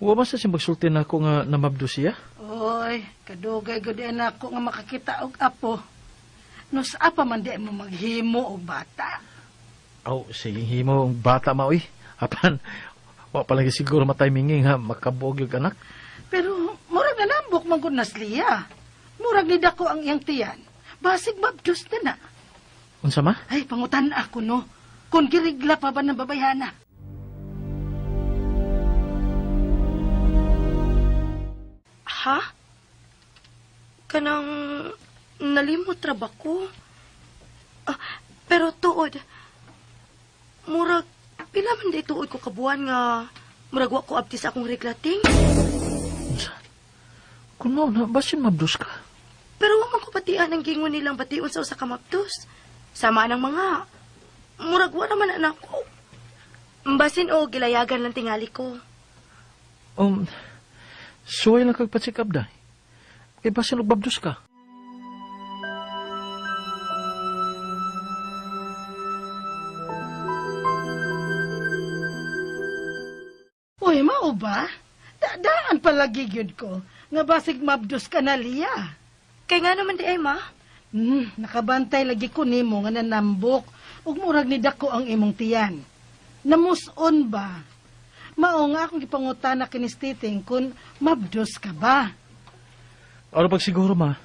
N: Wa ba sa siyang magsulti na ako nga namabdo siya?
C: Oy, kadugay gud anak ko nga makakita og apo. No sa pa man di mo maghimo og bata.
N: Aw, sige himo ang bata ma oy. Apan, wa pa lagi siguro mataymingi nga makabuog yung anak.
C: Pero murag nalambok man gud na si Lia. Murag ni dako ang iyang tiyan. Basig mabdos na na.
N: Unsa ma?
C: Ay, pangutan ako no. Kung girigla pa ba ng babayhana?
G: Ha? Kanang nalimot ra ba ko? Ah, pero tuod, murag, pila man day tuod ko kabuan nga murag wa ko abti sa akong reglating.
N: Unsa? Kung mao na, basin mabdos ka.
G: Pero wa man ko batian ang gingon nilang bation sa usa ka mabdos. Sama ng mga, murag wa naman anak ko. Basin o gilayagan lang tingali ko.
N: Suway lang kag pa-check up day. Kay basin og babdos ka.
C: Uy, mao ba? Daan palagi gyud ko nga basig mabdos ka na, Lia.
G: Kay nga naman di ay, ma.
C: Nakabantay lagi ko nimo nga nanambok ug murag ni dako ang imong tiyan. Namuson ba? Mao nga akong gipangutana kinis Titing kung mabdos ka ba.
N: Ano pag siguro, ma?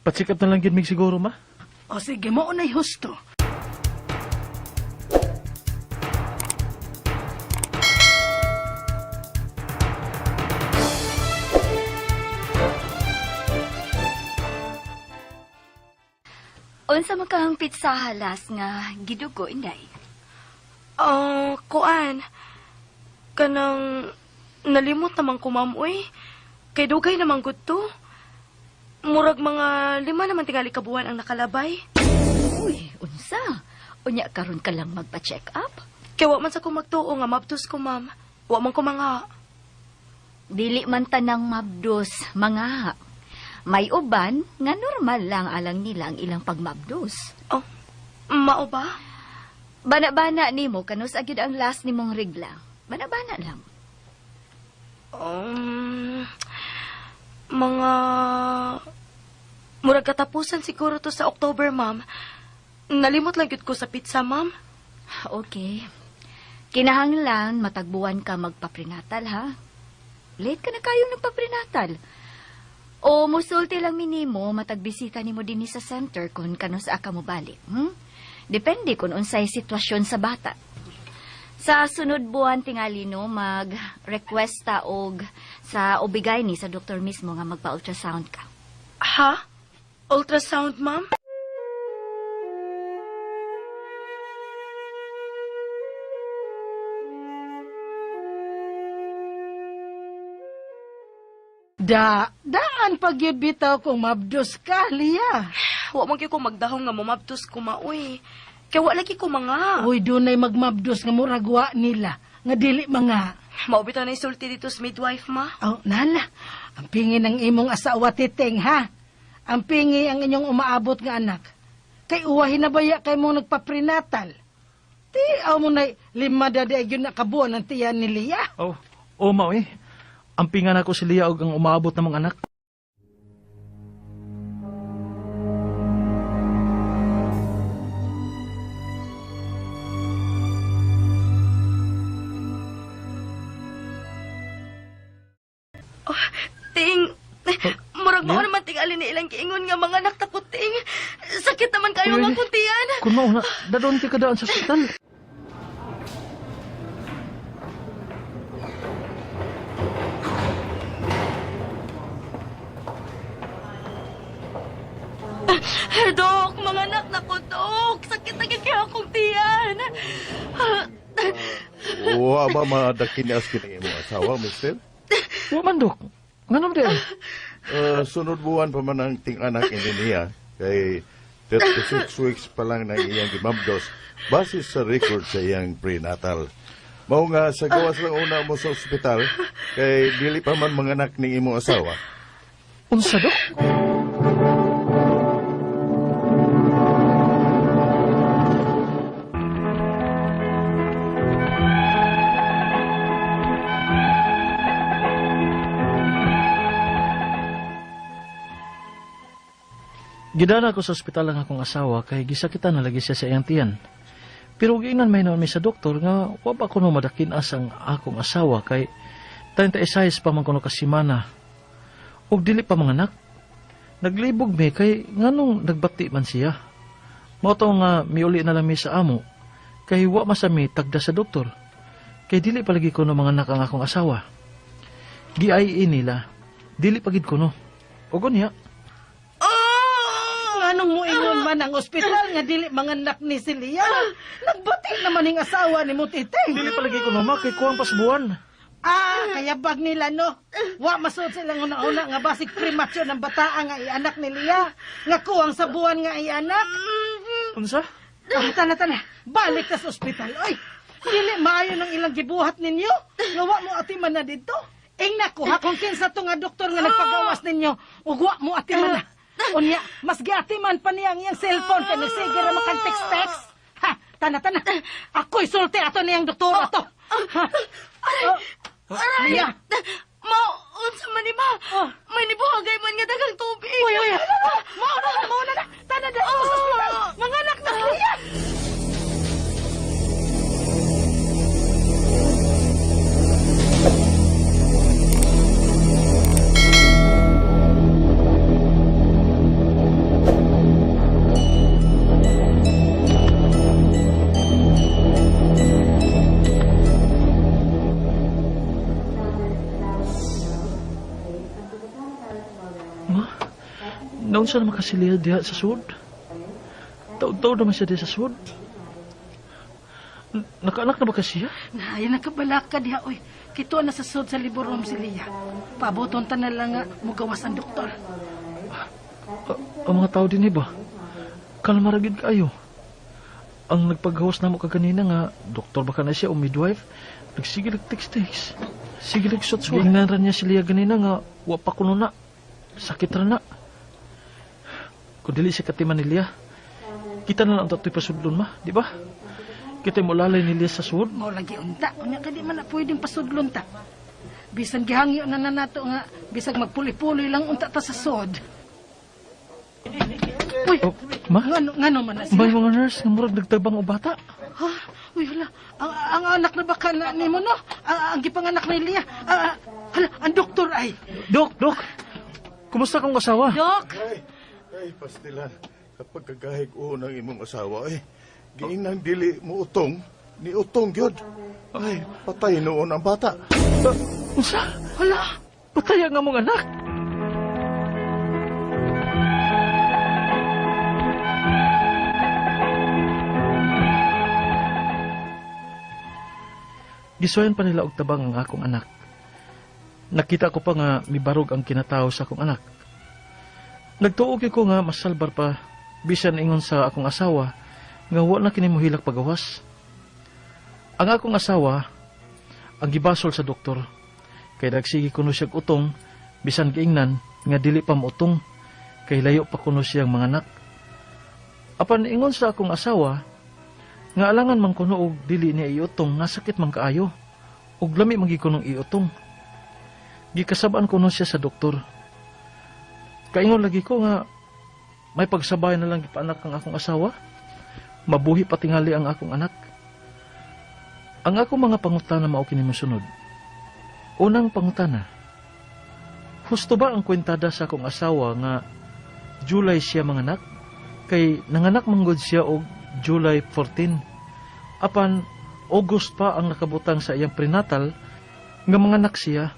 N: Pa-check up na lang gid mig siguro, ma.
C: O sige, mao na'y husto.
B: Unsa man kang pizza halas nga gidugo inday?
G: Ah, kuan. Kanang nalimot naman ko, ma'am, uy. Kay dugay naman gud to. Murag mga 5 naman tingali ka buwan ang nakalabay.
B: Uy, unsa? Unya karon ka lang magpa-check up?
G: Kay wa man sa ko magtuo nga mabdos ko, ma'am. Wa man ko mga
B: Dili man tanang mabdos, mga. May uban nga normal lang alang nila ang ilang pagmabdos.
G: Oh, mao ba?
B: Bana-bana nimo kanus agid ang last nimong regla. Bana-bana lang.
G: Mga murag katapusan siguro to sa October, ma'am. Nalimot lang gyud ko sa pizza, ma'am.
B: Okay. Kinahanglan matagbuan ka magpaprenatal, ha? Late ka na kayong nagpaprenatal. O musulti lang minimo matagbisita nimo dinhi sa center kung kanus aka mo balik. Depende kung unsay sitwasyon sa bata. Sa sunod buwan tingali no, mag-request ta og sa obigay ni sa doktor mismo nga magpa-ultrasound ka.
G: Ha? Ultrasound, ma'am?
C: Da, daan pag yun bitaw kung mabdos ka, Lia.
G: Wa man gyud ko magdahong nga momabdos ko maoy. Kay wa lagi ko mga.
C: Uy, dunay magmabdos nga murag wa nila, nga dili mga.
G: Mao bitaw na isulti dito sa midwife, ma.
C: Oh, nala. Ang pingi ng imong asawa, titeng, ha? Ang pingi ang inyong umaabot nga anak. Kay uwahin na baya kay mong nagpaprinatal. Ti, aw mo na lima da di yun nakabuan ang tiyan ni Lia.
N: Oh, oh ma eh. Ang pinga nako si Lia og ang umaabot namong anak.
G: Oh, ting, murag mao naman ting alin ni ilang giingon nga mga anak ta ko, ting. Sakit naman kayo
N: Uy,
G: nga akong tiyan.
N: Kun mao na, dadon ti kadaan sa ospital.
G: Dok, mga anak na ko, Dok. Sakit na kaya akong tiyan.
D: Wa ba madakinias kini imong asawa, mister?
N: Wa man dok. Ngano di ay?
D: Sunod buwan pa man ang ting-anak ini niya kay 36 weeks pa lang ng iyang gimabdos base sa record sa iyang prenatal. Mao nga sa gawas lang una mo sa ospital kay dili pa man manganak ning imong asawa.
N: Unsa dok? Gidana ko sa ospital ang akong asawa kay gisakitan na lagi siya sa iyang tiyan. Pero giingnan may mi sa doktor nga wa pa kuno madakin-as ang akong asawa kay 36 pa man kuno ka semana. Ug dili pa manganak. Naglibog mi kay nganong nagbati man siya. Mao to nga miuli na lang mi sa amo kay wa masami tagda sa doktor. Kay dili palagi kuno manganak ang akong asawa. Gi-IE nila, dili pagid kuno. Ug unya,
C: Anong muingon man ang ospital nga dili manganak ni si Lia? Nagbati naman ning asawa ni mo, titeng.
N: Dili palagi kuno ma kay kuwang pasbuan.
C: Ah, kaya bag nila no. Wa masud silang una-una nga basig premature ng bataa nga ianak ni Lia. Nga kuwang sa buwan nga ianak.
N: Unsa?
C: Ah, tana, tana. Balik ta sa ospital. Oy, dili maayo ng ilang gibuhat ninyo. Nga wa mo atiman na dito. Ing nako, ha, kung kinsa to nga doktor nga nagpagawas ninyo, ug wa mo atiman na. Unya, mas giatiman pa niya ang iyang cellphone kay nagsige ra makang text-text. Ha, tana, tana. Ako'y sulti ato niyang doktor ato. Ha. Oh,
G: Aray!
C: Lia.
G: Mao, unsa man ni ma? May nibuhagay man nga daghang tubig.
C: Uy, uy, mao na, mao na, na. Tana, dali mo sa ospital. Manganak na siya.
N: Ma, naunsa naman kasi Lia diha sa sud? Taon-taon naman siya diha sa sud. Nakaanak na ba kasi siya?
C: Ay, nakabalaka diha, oy. Kito na sa sud sa liborom si Lia. Pabuton ta na lang nga mugawas ang doktor.
N: Ang mga tao din ba? Kalmaragid kayo. Ang nagpaghawas na mo kaganina nga, doktor baka na siya o midwife, nagsige text-text. Sige nagsuot-suot. Giingnan ra niya si Lia ganina nga, wa pa kuno na. Sakit ra na. Kung dili siya katiman ni Lia, kita na lang ang tatoy pasudlon ma, di ba? Kita mo lalay ni Lia sa sud.
C: Mao lagi unta. Unya kay di man na pwedeng pasudlon ta. Bisan gihangyo na na nato nga bisag magpuli-puli lang unta ta sa sod. Uy,
N: Oh, ma?
C: ngano man na sila?
N: May mga nurse nga murag nagtabang og bata.
C: Ha? Uy, hala. Ang anak na baka na nimo no? Ang gipanganak ni Lia. Hala, ang doktor ay.
N: Dok, dok. Kumusta kang asawa?
C: Dok!
D: Ay, pastilan. Kapag kagahig ng imong asawa, ay, giinang dili mo utong, Niutong gyud. Ay, patay noon ang bata.
N: Unsa? Hala, patay ang among anak. Gisuwayan pa nila og tabang ang akong anak. Nakita ko pa nga mibarog ang kinatawo sa akong anak. Nagtuo gyud ko nga masalbar pa bisan ingon sa akong asawa nga wa na kini mohilak pagawas. Ang akong asawa ang gibasol sa doktor kay nagsige kuno siyag utong bisan giingnan nga dili pa moutong kay layo pa kuno siyang mga anak. Apan ingon sa akong asawa nga alangan man kuno og dili niya iutong nga sakit man kaayo ug lami man gyud kunong iutong. Gikasab-an kuno siya sa doktor. Kaingon lagi ko nga may pagsabay na lang gipaanak ang akong asawa. Mabuhi pa tingali ang akong anak. Ang akong mga pangutana mao kini mosunod. Unang pangutana. Husto ba ang kwentada sa akong asawa nga July siya manganak? Kay nanganak manggod siya og July 14. Apan August pa ang nakabutang sa iyang prenatal nga manganak siya.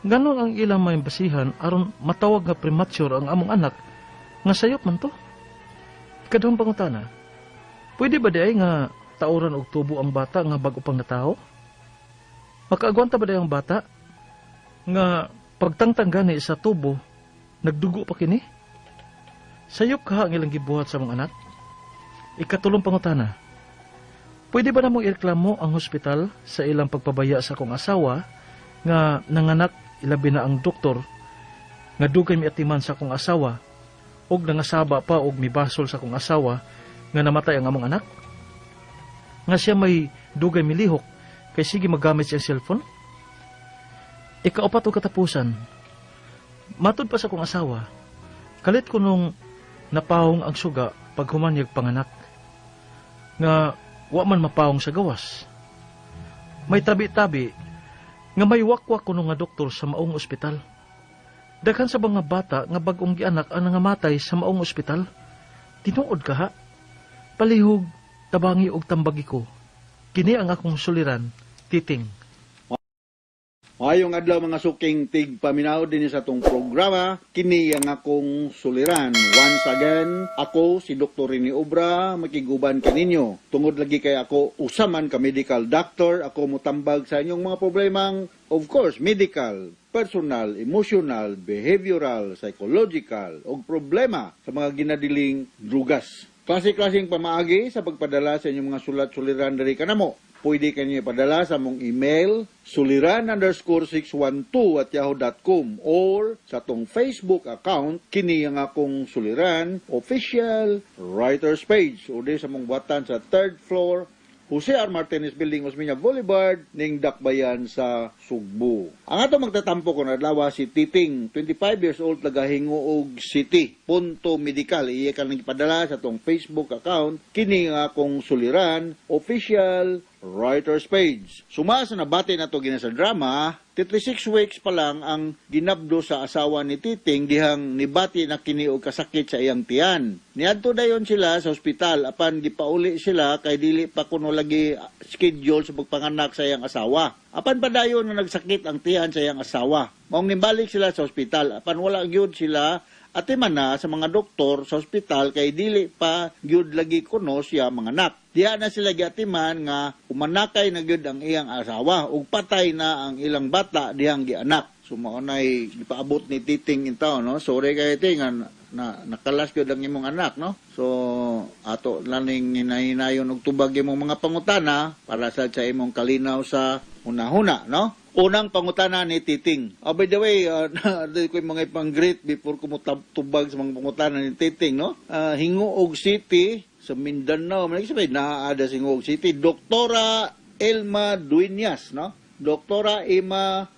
N: Ganon ang ilang may basihan aron matawag nga premature ang among anak nga sayop man to. Ikaduhang pangutana, pwede ba di ay nga tauran og tubo ang bata nga bag-o pang natawo? Makaagwanta ba di ang bata nga pagtangtang gani sa tubo nagdugo pa kini? Sayop kaha ang ilang gibuhat sa among anak? Ikatulong pangutana, pwede ba namong ireklamo ang hospital sa ilang pagpabaya sa akong asawa nga nanganak ilabi na ang doktor nga dugay miatiman sa akong asawa og nangasaba pa og mibasol sa akong asawa nga namatay ang among anak? Nga siya may dugay milihok kay sige magamit siyang cellphone? Ikaupat og katapusan, matud pa sa akong asawa, kalit ko nung napahong ang suga paghuman niyag panganak, nga wa man mapahong sa gawas. May tabi-tabi nga may wakwak kuno nga doktor sa maong ospital. Daghan sa mga bata nga bag-ong gianak ang nangamatay sa maong ospital. Tinuod ka ha? Palihog, tabangi og tambagi ko. Kini ang akong suliran, Titing.
O: Maayong adlaw mga suking tigpaminaw din sa atong programa kini ang akong suliran. Once again, ako si Dr. Rene Obra makiguban kaninyo. Tungod lagi kay ako usaman ka medical doctor, ako motambag sa inyong mga problemang of course medical, personal, emotional, behavioral, psychological ug problema sa mga ginadiling drugas. Klase-klaseng pamaagi sa pagpadala sa inyong mga sulat suliran diri kanamo. Pwede kanyo ipadala sa among email suliran_612@yahoo.com or sa atong Facebook account kini ang akong Suliran Official Writers Page o di sa among buhatan sa third floor, Jose R. Martinez Building, Osmeña Boulevard, ning Dakbayan sa Sugbo. Ang ato magtatampo kon adlaw si Titing, 25 years old, taga Gingoog City. Punto medical, iya ka nang ipadala sa atong Facebook account kini ang akong Suliran Official Writers Page. Suma sa nabati na to gina sa drama, 36 weeks pa lang ang ginabdo sa asawa ni Titing dihang nibati na kini og kasakit sa iyang tiyan. Niadto dayon sila sa ospital apan gipauli sila kay dili pa kuno lagi schedule sa pagpanganak sa iyang asawa. Apan padayon nga nagsakit ang tiyan sa iyang asawa. Maong nimbalik sila sa ospital apan wala gyud sila atiman na sa mga doktor sa ospital kay dili pa gyud lagi kuno siya manganak. Diha na sila giatiman nga umanakay na gyud ang iyang asawa ug patay na ang ilang bata dihang gianak. So mao nay gipaabot ni Titing intaw, no. Sorry kay Ting nga na nakalas gyud ang imong anak, no. So ato laning hinahinayon og tubag imong mga pangutana para sa imong kalinaw sa hunahuna, no. Unang pangutana ni Titing. Oh, by the way, ko yung mga ipang-greet before ko tubag sa mga pangutana ni Titing, no? Gingoog City sa Mindanao. May sabi, naada sa Gingoog City. Doktora Elma Dueñas, no? Doktora Elma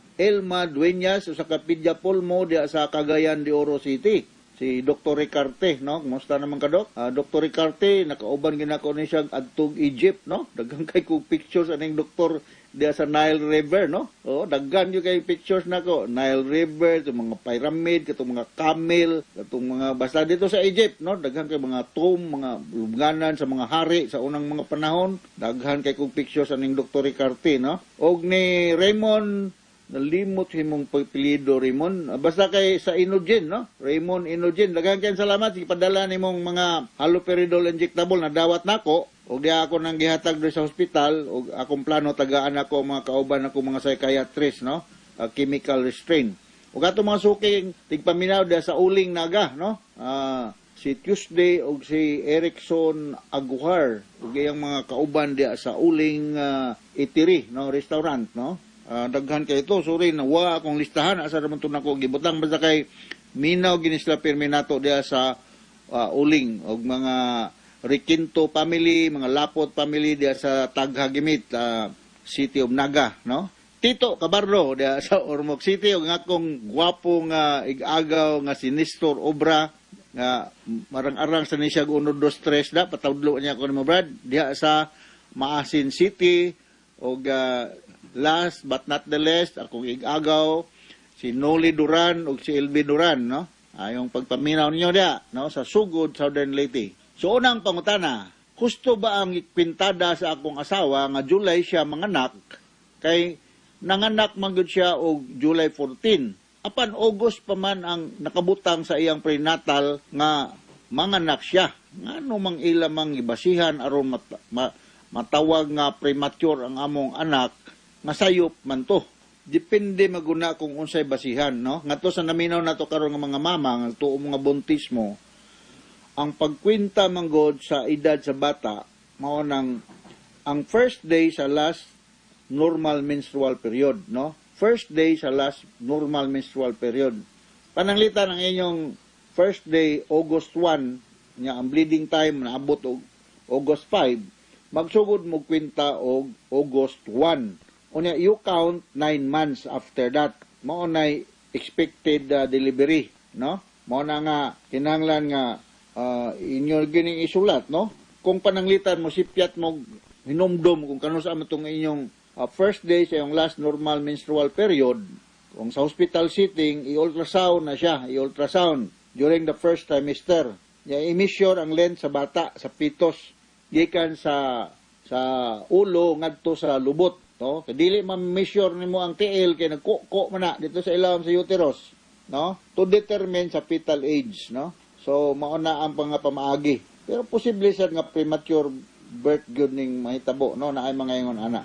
O: Dueñas, usa ka pulmo diya sa Cagayan de Oro City. Si Dr. Ricarte, no? Kumusta naman ka, Dok? Dr. Ricarte, nakauban ginako ni siya adtong Egypt, no? Daghang kay kog pictures aning Dr. diya sa Nile River, no? Oh, daghan gyud kay pictures nako. Nile River, itong mga pyramid, katong mga camel, katong mga basta dito sa Egypt, no? Daghan kay mga tomb, mga lubnganan sa mga hari sa unang mga panahon. Daghan kay kog pictures aning Dr. Ricarte, no? Og ni Raymond, nalimot himong pagpilido Raymond. Ah, basta kay sa Inogen, no? Raymond Inogen, daghan kayong salamat sa ipadala nimong mga haloperidol injectable na dawat nako og diha ako nang gihatag diri sa hospital og akong plano tagaan ako ang mga kauban ako mga psychiatrist, no? Ah, chemical restraint. Ug ato mga suking tigpaminaw diha sa Uling Naga, no? Ah, si Tuesday og si Erickson Aguhar ug iyang mga kauban diha sa Uling Eatery, no, restaurant, no? Ah, daghan kay ito. Sorry, nawa akong listahan. Asa naman ito nako gibutang. Basta kay minaw gini sila pirmi nato diha sa Uling og mga Riquinto family, mga Lapot family diha sa Taghagimit, City of Naga, no? Tito Cabarlo diha sa Ormoc City ug ang akong gwapo nga igagaw nga si Nestor Obra nga marang-arang sa ni siya 1, 2, 3 da patawdlo niya ko nimo, Brad, diha sa Maasin City. Og last but not the least, akong igagaw si Noli Duran ug si LB Duran, no? Ayong pagpaminaw ninyo diha, no, sa Sugod, Southern Leyte. So unang pangutana, husto ba ang kwintada sa akong asawa nga July siya manganak kay nanganak man gyud siya og July 14? Apan August pa man ang nakabutang sa iyang prenatal nga manganak siya. Ngano mang ila mang gibasihan aron matawag nga premature ang among anak nga sayop man to? Depende maguna kung unsay basihan, no? Ngadto sa naminaw nato karon nga mga mama nga tuo mga buntis mo, ang pagkwenta manggod sa edad sa bata mao nang ang first day sa last normal menstrual period, no? First day sa last normal menstrual period. Pananglitan ang inyong first day August 1 nya ang bleeding time naabot og August 5, magsugod mo kwenta og August 1. Unya you count 9 months after that. Mao nay expected delivery, no? Mao na nga kinahanglan nga inyo gining isulat, no? Kung pananglitan mo sipyat mo hinumdom kung kanus-a man tong inyong first day sa iyong last normal menstrual period, kung sa hospital setting, i-ultrasound na siya, i-ultrasound during the first trimester. Ya, i-measure ang length sa bata, sa fetus, gikan sa ulo ngadto sa lubot, no? Kay dili ma-measure nimo ang tiil kay nagkuko man na dito sa ilawom sa uterus, no? To determine sa fetal age, no? So mao na ang mga pamaagi. Pero posible sad nga premature birth gyud ning mahitabo, no? Naay mga ingon ana.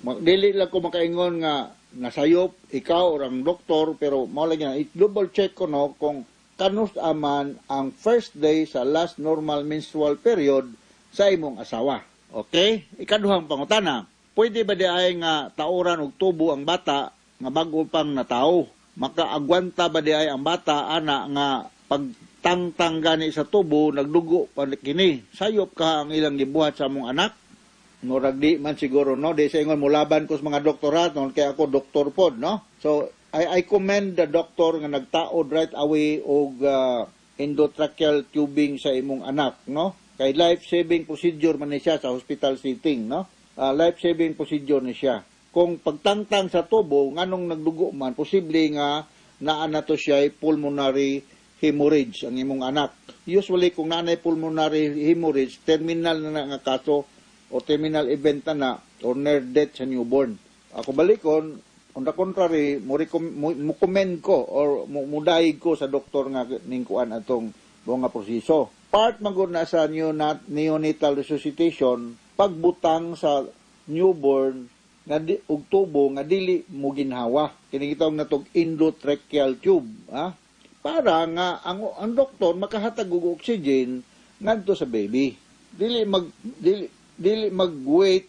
O: Dili lang ko makaingon nga nasayop ikaw or ang doktor, pero mao lagi na i-double check ko, no, kung kanus aman ang first day sa last normal menstrual period sa imong asawa. Okay? Ikaduhang pangutana. Pwede ba di ay nga tauran og tubo ang bata nga bago pang natawo? Makaagwanta ba di ay ang bata ana nga pagtangtang gani sa tubo nagdugo pa kini? Sayop ka ang ilang gibuhat sa among anak? Murag di man siguro, no? Di sa ingon mulaban ko sa mga doktorat, no? Kaya ako doktor pod, no? So I commend the doctor nga nagtaod right away og endotracheal tubing sa imong anak, no? Kay life saving procedure man ni siya sa hospital setting, no? Life saving procedure ni siya. Kung pagtangtang sa tubo nganong nagdugo man, posible nga naa na to siya pulmonary hemorrhage ang imong anak. Usually kung naanay pulmonary hemorrhage, terminal na, na nga kaso o terminal event na na or near death sa newborn. Ako balikon, on the contrary, mo commend ko or mudayeg ko sa doktor nga ningkuan atong buong nga proseso. Part man gud na sa neonatal resuscitation pagbutang sa newborn nga og tubo nga dili mo ginhawa. Kini gitawag natog endotracheal tube, ha? Para nga ang doktor makahatag og oxygen ngadto sa baby. Dili mag-wait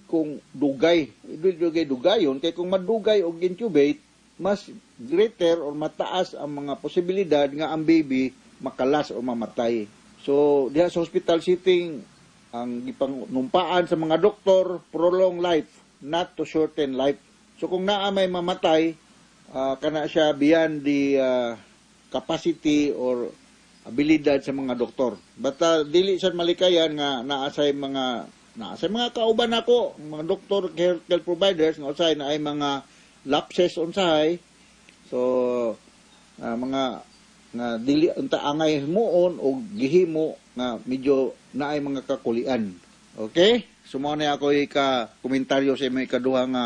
O: kung dugay. Dili dugay dugayon kay kung madugay og intubate, mas greater or mataas ang mga posibilidad nga ang baby makalas o mamatay. So diha sa hospital setting, ang gipangnumpaan sa mga doktor, prolong life, not to shorten life. So kung naa may mamatay, kana siya beyond the capacity or abilidad sa mga doktor. But dili sad malikayan nga naa say mga Na sa mga kauban nako, mga doktor, healthcare providers nga usahay na ay mga lapses unsahay. So mga nga dili unta angay himuon o gihimo nga medyo naay mga kakulian. Okay? So mao na ako ika komentaryo sa imong ikaduha nga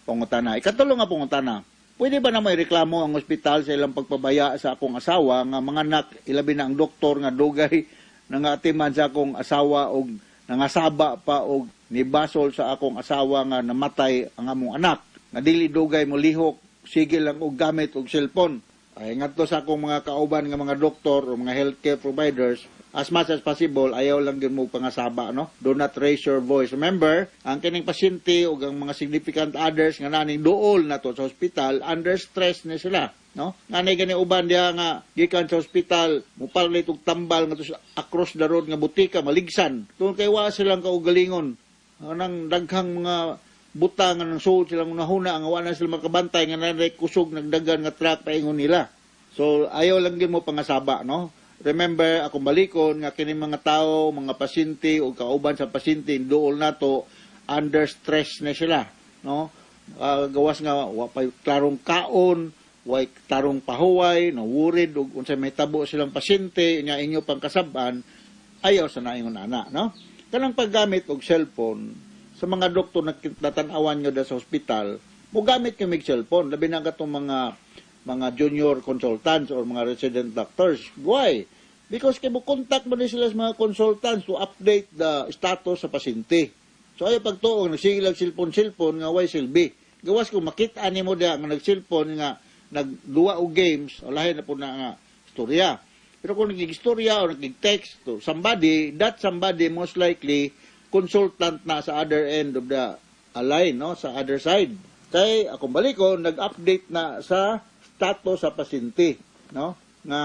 O: pangutana. Ikatulo nga pangutana. Pwede ba na may reklamo ang ospital sa ilang pagpabaya sa akong asawa nga mga anak, ilabi na ang doktor nga dugay nangatiman sa akong asawa og nangasaba pa og nibasol sa akong asawa nga namatay ang among anak, nga dili dugay mo lihok, sige lang og gamit og cellphone? Ay, ngadto sa akong mga kauban nga mga doktor o mga healthcare providers, as much as possible, ayaw lang gyud mo pangasaba, no? Do not raise your voice. Remember, ang kining pasyente o ang mga significant others nga naning duol na to sa hospital, under stress ni sila, no? Nganay gani uban diha nga gikan sa hospital, mupalit og tambal ngadto sa across the road nga butika, maligsan. Tungod kay wa silang kaugalingon. Anang daghang mga butang nga nang suod silang unahuna nga wa na sila makabantay nga nanay kusog nagdagan nga truck paingon nila. So ayaw lang gyud mo pangasaba, no? Remember, akong balikon nga kini mga tao, mga pasyente o kauban sa pasyente duol nato, under stress na sila, no? Gawas nga wa pay klarong kaon, way klarong pahuway, no worried og unsay mahitabo silang pasyente nya inyo pangkasab-an, ayaw sa naingon ana, no? Kanang paggamit og cellphone sa mga doktor na natan-awan nyo da sa ospital, mo gamit kami cellphone, labi na katong mga junior consultants or mga resident doctors. Why? Because kay mo contact mo ni sila sa mga consultants to update the status sa pasyente. So ay pagtuong nagsige lang cellphone-cellphone nga way silbi. Gawas kung makita nimo diha nga nag-cellphone nga nagduwa og games, lahi na po na nga istorya. Pero kung nagig-istorya o nagig-text to somebody, that somebody most likely consultant na sa other end of the line, no, sa other side. Kay akong baliko, nag-update na sa status sa pasyente, no? Nga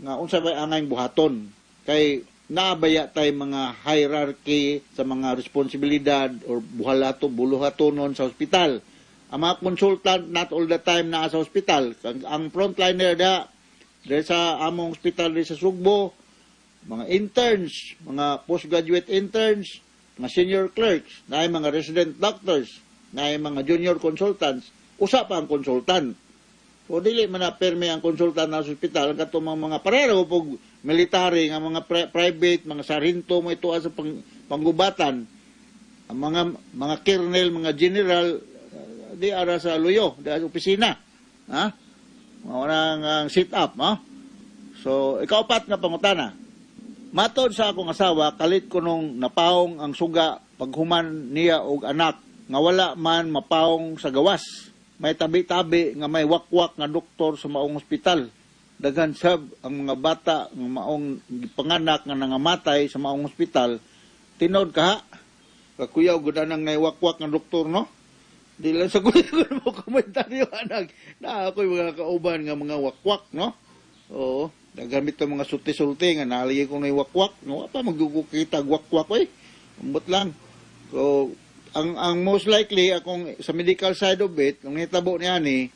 O: nga unsa bay angay buhaton. Kay naabaya tay mga hierarchy sa mga responsibilidad or buhalato buluhatonon sa ospital. Ang mga consultant, not all the time naa sa ospital. Ang frontliner da diri sa among ospital diri sa Sugbo, mga interns, mga postgraduate interns, mga senior clerks, naay mga resident doctors, naay mga junior consultants, usa pa ang consultant. O dili man na perme ang consultant na sa ospital, ang katong mga pareho pog military nga mga private, mga sarhento mo ito sa panggubatan. Ang mga colonel, mga general, di ara sa luyo, di ara sa opisina. Ha? Mao na ang sit up, ha? So, ikaupat nga pangutana. Matod sa akong asawa, kalit ko nung napawong ang suga paghuman niya og anak nga wala man mapawong sa gawas. May tabi-tabi nga may wakwak nga doktor sa maong ospital. Daghan sab ang mga bata nga maong gipanganak nga nangamatay sa maong ospital. Tinod ka ha? Kakuyaw gud anang nay wakwak nga doktor, no? Di lang sa kuya mo komentaryo anak. Na ako'y mga kauban nga mga wakwak, no? Oo. Nagamit ang mga sulti-sulti nga nalagay ko na wakwak. No, pa magkukita wakwak oy. Ambot lang. So, ang most likely akong sa medical side of it, nung nitabo niya ni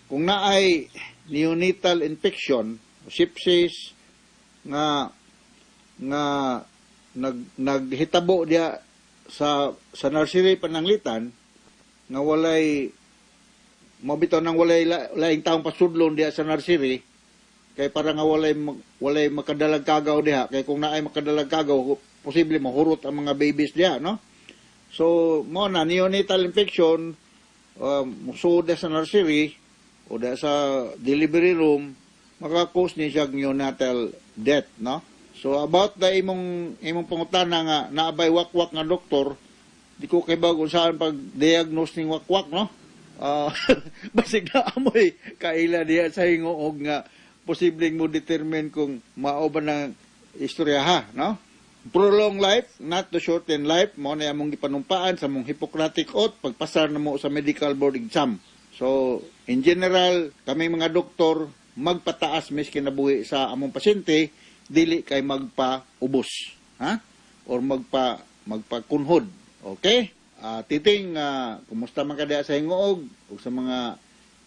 O: kung naay neonatal infection, sepsis nga nga naghitabo diya sa nursery pananglitan nga walay mabitaw nang walay laing taong pasudlon diya sa nursery, kay para nga walay makadalag kagaw diha, kay kung naay makadalag kagaw, posible mahurot ang mga babies diha, no? So mo na neonatal infection, musuod sa nursery o diha sa delivery room, maka-cause ni siya neonatal death, no? So about the imong pangutana nga naabay wakwak nga doktor, di ko kay kung saan pag-diagnose ning wakwak, no? Basig na amoy kaila diha sa hinguog nga posibleng mo determine kung mao ba ng istorya ha, no? Prolong life, not to shorten life, mo na among gipanumpaan sa mong Hippocratic Oath pagpasar na mo sa medical board exam. So, in general, kami mga doktor, magpataas mis kinabuhi sa among pasyente, dili kay magpaubos, ha? Or magpakunhod. Okay? Titing, kumusta man ka diha sa Hinguog ug sa mga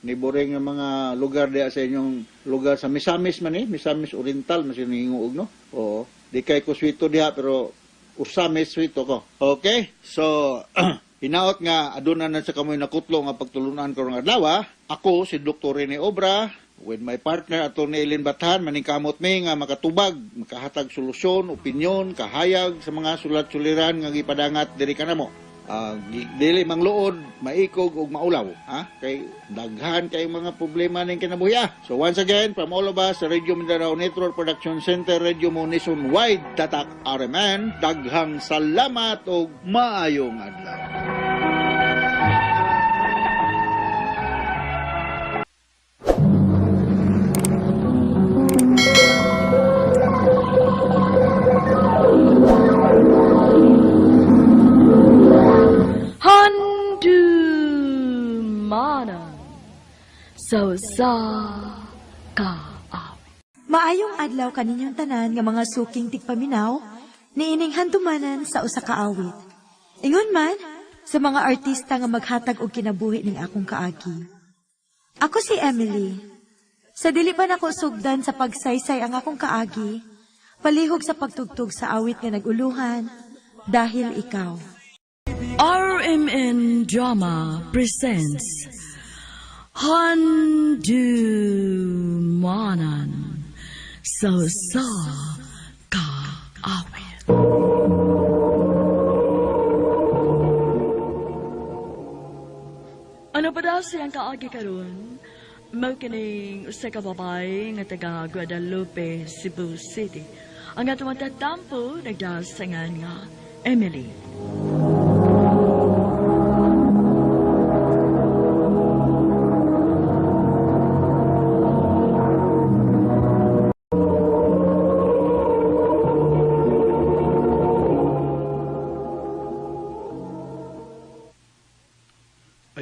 O: neighboring nga mga lugar diha sa inyong lugar sa Misamis man eh, Misamis Oriental man siya Hinguog, no? Oo. Di kay kuswito diha pero Ozamis Suite ko. Okay? So, hinaot nga aduna na sa kamoy nakutlo nga pagtulunan karong adlaw. Ah. Ako si Dr. Rene Obra with my partner Atty. Eileen Bathan maningkamot mi nga makatubag, makahatag solusyon, opinyon, kahayag sa mga sulat-suliran nga gipadangat diri kanamo. Dili mangluod, maikog ug maulaw, ha? Kay daghan kay mga problema ning kinabuhi. Ah. So once again, from all of us sa Radio Mindanao Network Production Center, Radio Mo Nationwide, Tatak RMN, daghang salamat ug maayong adlaw.
H: Handumanan sa usa ka
G: Maayong adlaw kaninyong tanan nga mga suking tigpaminaw, niining handumanan sa usa ka awit. Ingon man sa mga artista nga maghatag og kinabuhi ning akong kaagi. Ako si Emily. Sa dili pa nako sugdan sa pagsaysay ang akong kaagi, palihog sa pagtugtog sa awit nga naguluhan, Dahil Ikaw.
H: RMN Drama presents Handumanan sa usa ka awit. Ano pa daw siyang kaagi karon? Mao kining usa ka babae nga taga Guadalupe, Cebu City. Ang atong tatampo nagdasangan nga Emily.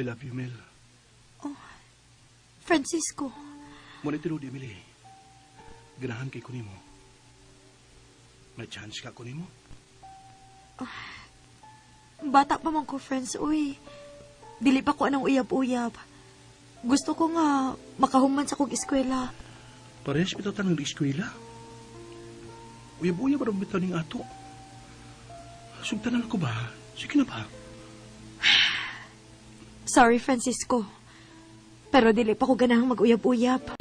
K: I love you, Mel.
G: Francisco,
K: Muna tinuod, Emily. Ganahan kay kunimo. May chance ka kunimo?
G: Bata pa man ko, friends, uy. Dili pa ko anang uyab-uyab. Gusto ko nga makahuman sa kog eskwela.
K: Parehas bitaw tanang eskwela. Uyab-uyab ra bitaw ning ato. Sugtanan ko ba? Sige na ba?
G: Sorry, Francisco. Pero dili pa ko ganahang mag-uyab-uyab.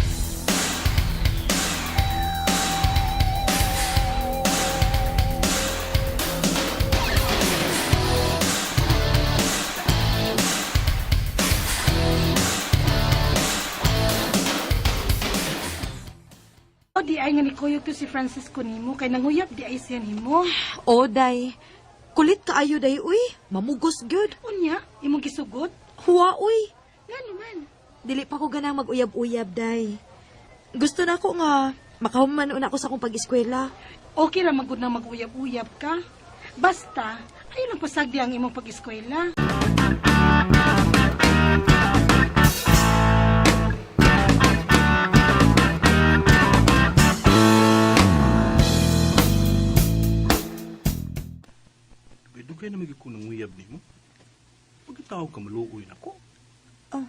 C: O di ay nga ni kuyog to si Francisco nimo kay nanguyab di ay siya nimo.
G: O, day. Kulit kaayo, day, uy. Mamugos gyud.
C: Unya, imong gisugot.
G: Huwa, uy.
C: Ngano man?
G: Dili pa ko ganang mag-uyab-uyab, day. Gusto na ko nga makahuman una ko sa akong pag-eskwela.
C: Okay ra magud na mag-uyab-uyab ka. Basta, ayo lang pasagdi ang imong pag-eskwela.
K: Dugay na may ko nang uyab nimo. Pagkatao ka maluoy nako.
G: Oh,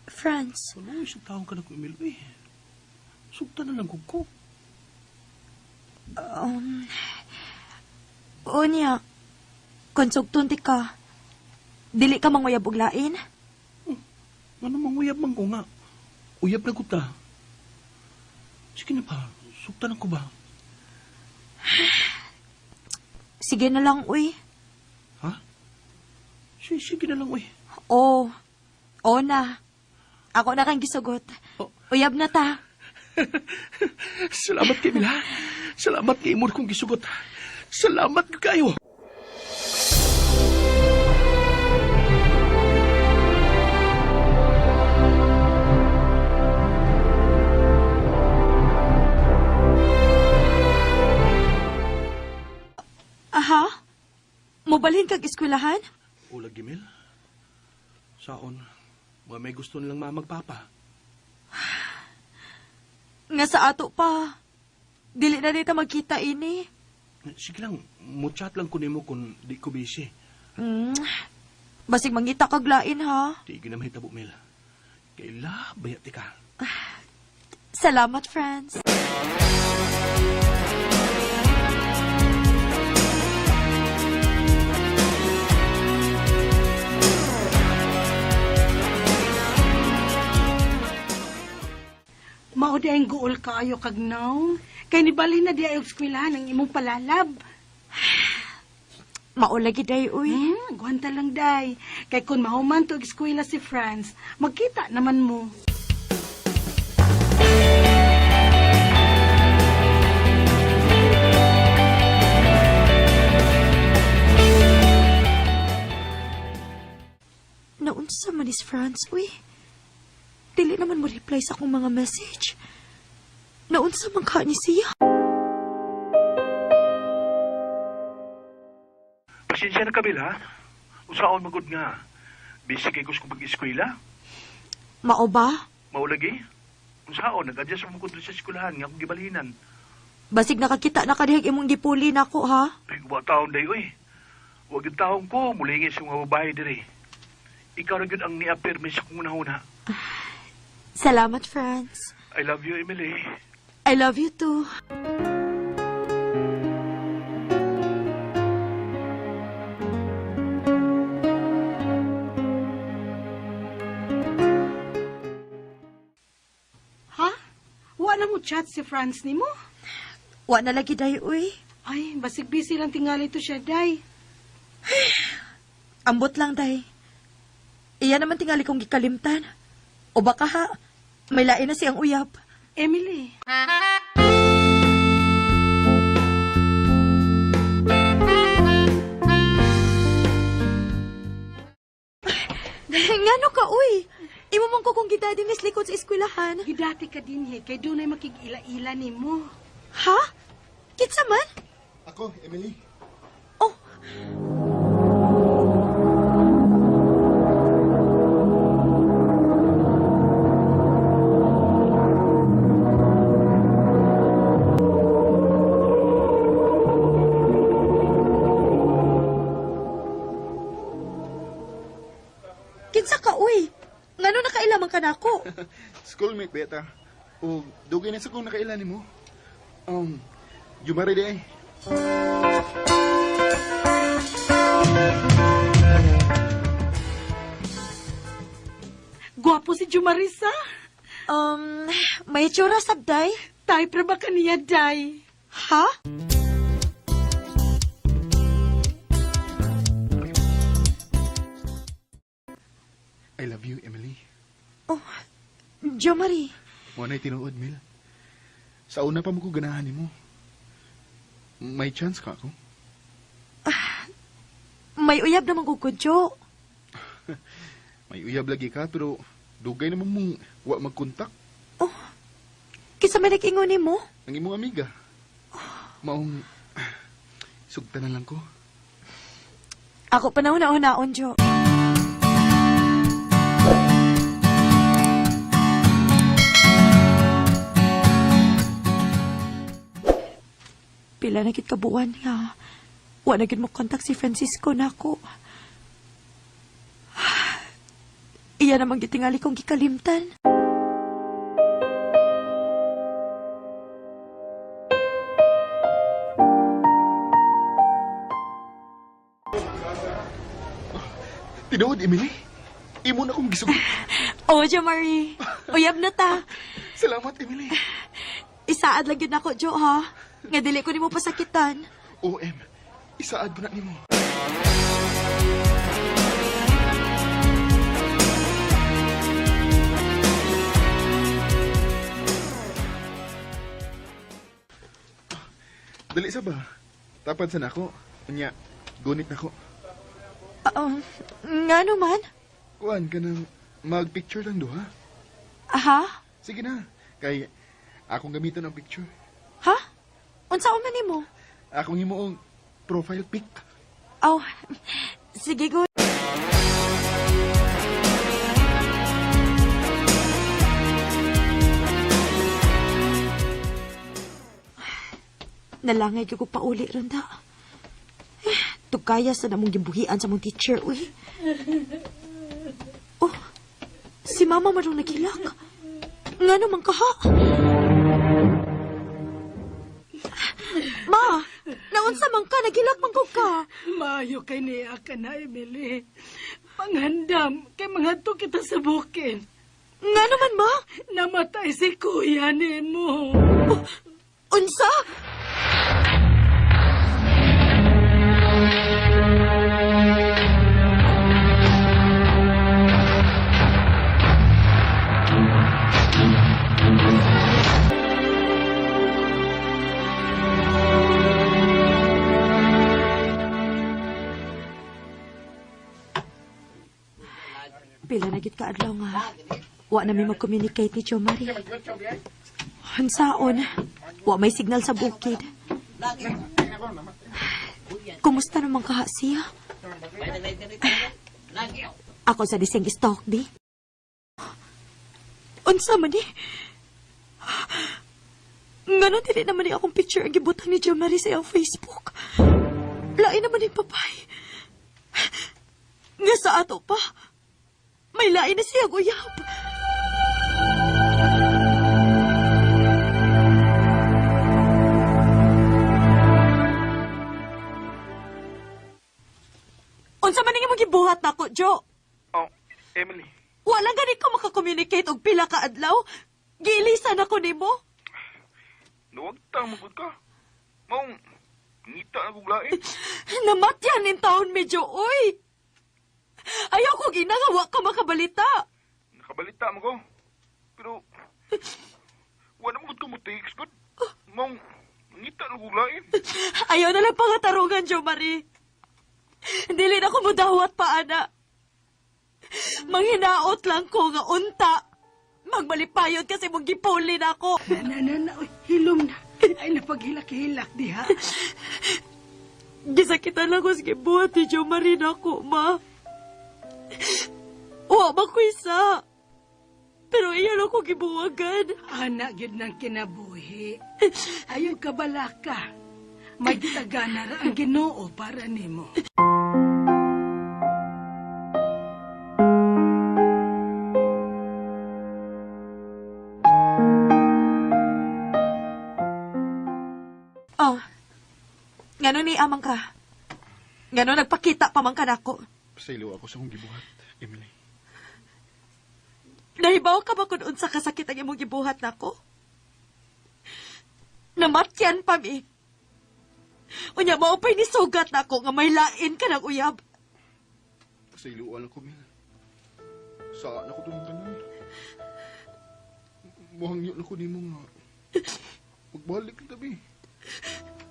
G: Franz.
K: Maluoy sa taong ka nako, Emil. Eh, sugtan na lang ko ko.
G: Unya, kung sugton ti ka, dili ka manguyab og lain?
K: Ano manguyab man ko nga? Uyab na ko ta. Sige na ba? Sugtan ko ba?
G: Sige na lang, uy.
K: Ha? Sige na lang, uy.
G: Oo. Oo na. Ako na kang gisugot.
K: Oh.
G: Uyab na ta.
K: Salamat kay Mila. Salamat kay imor kong gisugot. Salamat kayo.
G: Aha? Mobalhin kag eskwelahan?
K: Ulag, Emil. Saon, mga may gusto nilang mamagpapa.
G: Nga sa ato pa. Dili na dita magkita ini.
K: Sige lang, mo-chat lang ko nimo kung di ko busy.
G: Basig mangita kag lain ha.
K: Di na mahitabo, Mel. Kaila, bayat ka.
G: Salamat, friends.
C: Mao di ang guol kaayo kag now. Kay nibalhin na di ay og eskwelahan ang imong palalab.
G: Mao lagi day uy.
C: Gwanta lang day. Kay kun mahuman to og eskwela si Franz, magkita naman mo.
G: Naunsa man is Franz, uy. Dili naman mo reply sa akong mga message. Naunsa man ka ni siya.
P: Pasensya na kabila. Usaon magud nga. Busy kay ko sa pag-eskwela.
G: Mao ba?
P: Maulagi. Usaon nag-adjust mo ko sa eskwelahan nga akong gibalinan.
G: Basig nakakita na kadihag imong gipuli nako ha.
P: Ay, wa taon day oy. Wa gyud taon ko mulingis yung mga babae diri. Ikaw ra gyud ang niapirmi sa kong unahuna.
G: Salamat, Franz.
P: I love you, Emily.
G: I love you too.
C: Ha? Wa na mo chat si Franz nimo?
G: Wa na lagi day uy.
C: Ay, basig busy lang tingali to siya day.
G: Ambot lang day. Iya naman tingali kong gikalimtan. O baka ha, may lain na siyang uyab.
C: Emily.
G: Ngano ka uy? Imo man ko kung gidadi ni likod sa eskwelahan.
C: Gidati ka din he, kay dunay makig-ila-ila nimo.
G: Ha? Kinsa man?
I: Ako, Emily.
G: Oh. Kinsa ka uy? Ngano nakailaman ka nako?
I: Schoolmate beta. O dugay na sa kong nakailan nimo. Jumari di ay.
C: Gwapo si Jumarisa.
G: May tsura sabday.
C: Type ra ba kaniya day?
G: Ha?
I: I love you, Emily.
G: Oh, Jo Marie.
I: Mo na'y tinuod, Mil. Sa una pa mo ko ganahan nimo. May chance ka ako.
G: May uyab naman ko kudyo.
I: May uyab lagi ka pero dugay naman mong wa magkontak
G: Kinsa may nag-ingon nimo?
I: ang imong amiga. Maong sugtan na lang ko.
G: Ako pa na una-unaon, Jo. Pila na kit kabuan nga. Wa na gid mo kontak si Francisco nako. Iya namang gitingali kong gikalimtan.
I: Tinuod, Emily. Imo na akong gisugot.
G: Oh, Jo Marie. Uyab na ta.
I: Salamat, Emily.
G: Isaad lang yun ako, Jo, ha? Nga dili ko nimo pasakitan.
I: OM, isaad ko na nimo. Dali sa ba? Tapad sa nako. Unya, gunit nako.
G: Nga naman.
I: Kuan ka nang mag-picture lang duha.
G: Aha?
I: Sige na. Kay akong gamiton ang picture.
G: Ha? Unsa man nimo?
I: Akong himuong profile pic.
G: Oh, sige go. Nalangay ko pauli ronda. Eh, tugkaya sa namong gibuhian sa mong teacher, uy. Oh, si mama marong nagilak. Nga naman ka, ha? Ma, naunsa man ka, nagilak man ko ka.
C: Maayo kay niya ka na, Emily. Panghandam, kay mangadto kita sa bukid.
G: Nga naman, ma?
C: Namatay si kuya nimo.
G: Unsa? Pila na gid ka adlaw nga. Wa na mi mag-communicate ni Jo Marie. Unsaon? Wa may signal sa bukid. Kumusta naman kaha siya? Ako sa diseng stalk di. Unsa man ni? Ngano dili naman ni akong picture ang gibutang ni Jo Marie sa iyang Facebook. Lain naman ni papay. Nga sa ato pa. May lain na siya uyab. Unsa man ang imong gibuhat nako, Jo?
P: Oh, Emily.
G: Wala gani ko makakommunicate og pila ka adlaw. Giilisan ako nimo.
P: Nuwag ta magud ka. Maong ngita na kog lain.
G: Namatyan nin taon medyo, oy. Ayaw ko ginagawa ka makabalita.
P: Nakabalita mo ko. Pero wala mo gud ka mo text gud. Maong ngita na kog lain.
G: Ayaw na lang pangatarungan, Jo Marie. Dili na ko mudawat pa, ana. Manghinaot lang ko nga unta. Magmalipayod kasi mong gipuli na ako.
C: Na, na, na, na. Uy, hilom na. Ay, napaghilak-hilak diha.
G: Gisakitan lang ko sa gibuhat ni Jo Marie na ako, ma. Wa ba ko isa? Pero iyan ako gibuwagan.
C: Ana, gyud ng kinabuhi. Ayaw ka balaka. May gitagana ra ang Ginoo para nimo.
G: Oh, ngano ni amang ka? Ngano nagpakita pa man ka nako?
I: Pasaylo ako sa akong gibuhat, Emily.
G: Nahibaw ka ba kung unsa kasakit ang imong gibuhat nako? Namatyan pa mi. Unya mao pa'y nisugat nako nga may lain ka ng uyab.
I: Pasayloan ako, Mel. Saan ako itong tanan? Muhangyo na ko nimo nga. Magbalik na tabi.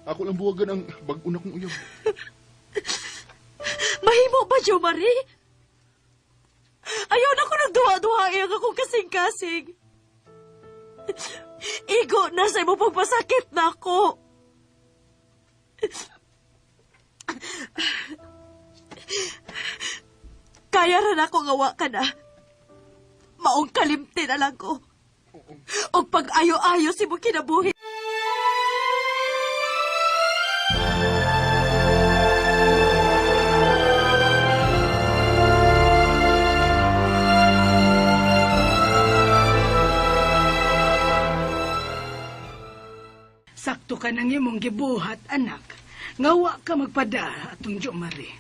I: Ako lang buwagan ang bag-o na kong uyab.
G: Mahimo ba, Jo Marie? Ayaw na ko nagduha-duha ang akong kasing-kasing. Igo na sa imong pagpasakit na ako. Kaya ra na ako nga wa ka na. Maong kalimti na lang ko. O pag-ayo-ayo si mo kinabuhi.
C: Sakto ka nang imong gibuhat, anak. Nga wa ka magpada atong Jo Marie.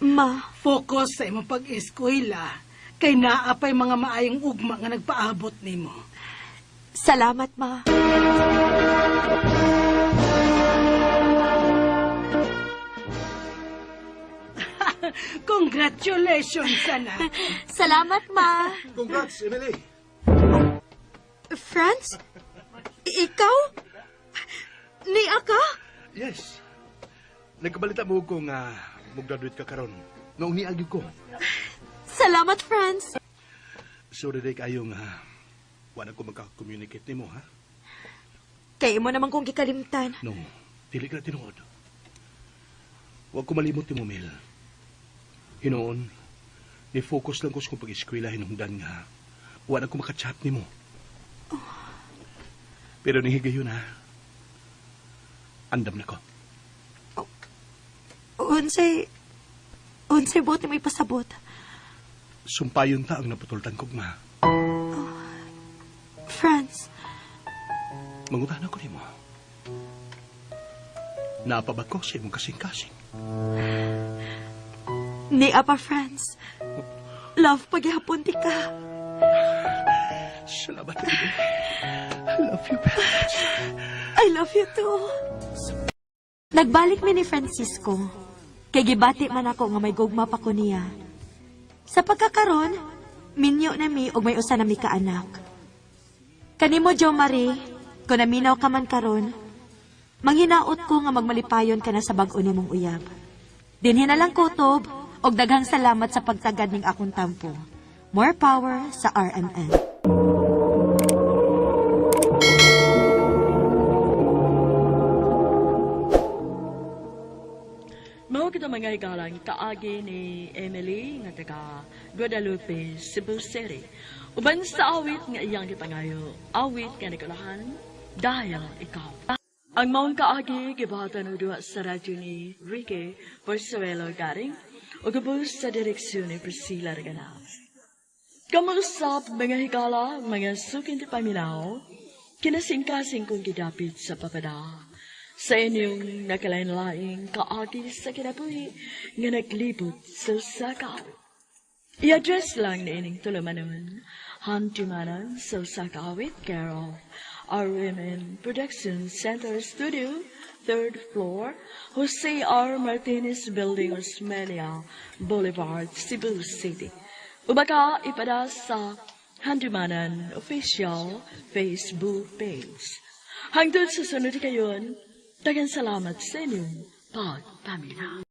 G: Ma.
C: Focus sa imong pag-eskwela kay naa pa'y mga maayong ugma nga nagpaabot nimo.
G: Salamat, ma.
C: Congratulations, anak.
G: Salamat, ma.
I: Congrats, Emily!
G: Franz? Ikaw? Niya ka?
P: Yes. Nagkabalita mo ko nga mo-graduate ka karon. Noong niagi ko.
G: Salamat, Franz.
P: Sorry day kayo nga wala ko magka-communicate nimo ha.
G: Kay mo naman kong gikalimtan.
P: No, dili ka na tinuod. Huwag ko malimot ni Mel. Hinoon, ni-focus lang ko sa kong pag-eskwela hinungdan nga. Wala ko makachat nimo. Pero nihigayon ha. Andam na ko.
G: Unsay... Unsay buot mo ipasabot?
P: Sumpayon ta ang naputultan kog ma.
G: Franz,
P: Mangutana ko nimo. Naapabag ko sa imong kasing-kasing.
G: niya pa, Franz. Love, paghihapon ti ka.
P: Salamat, baby. I love you very much.
G: I love you too. Nagbalik mi ni Francisco. Kay gibati man ako nga may gugma pa ko niya. Sa pagkakaron, minyo na mi og may usa na mi kaanak. Kanimo Jo Marie, kung naminaw ka man karon, manghinaot ko nga magmalipayon ka na sa bag-o nimong uyab. Dinhi na lang kutob og daghang salamat sa pagtagad ning akong tampo. More power sa RMN.
H: Mao kita mga higalang kaagi ni Emily nga taga Guadalupe, Cebu City. Uban sa awit nga iyang gipangayo, awit nga nikulahan dahil ikaw. Ang maong kaagi gibahatan og duha sa radyo ni Ricky Porsuelo Garing ug ubos sa direksyon ni Priscilla Reganaz. Kamusap mga higala, mga suking paminaw, kinasingkasing kong gidapit sa papada sa inyong nakalain-laing kaagi sa kinabuhi nga naglibot sa usa ka awit. I-address lang ni ining tulumanon, Handumanan sa usa ka awit, care of RMN Production Center Studio, third floor, Jose R. Martinez Building, Osmeña Boulevard, Cebu City. Ubaka ipada sa Handumanan official Facebook page. Hangtod sa sunod kayon, daghang salamat sa inyong pagpaminaw.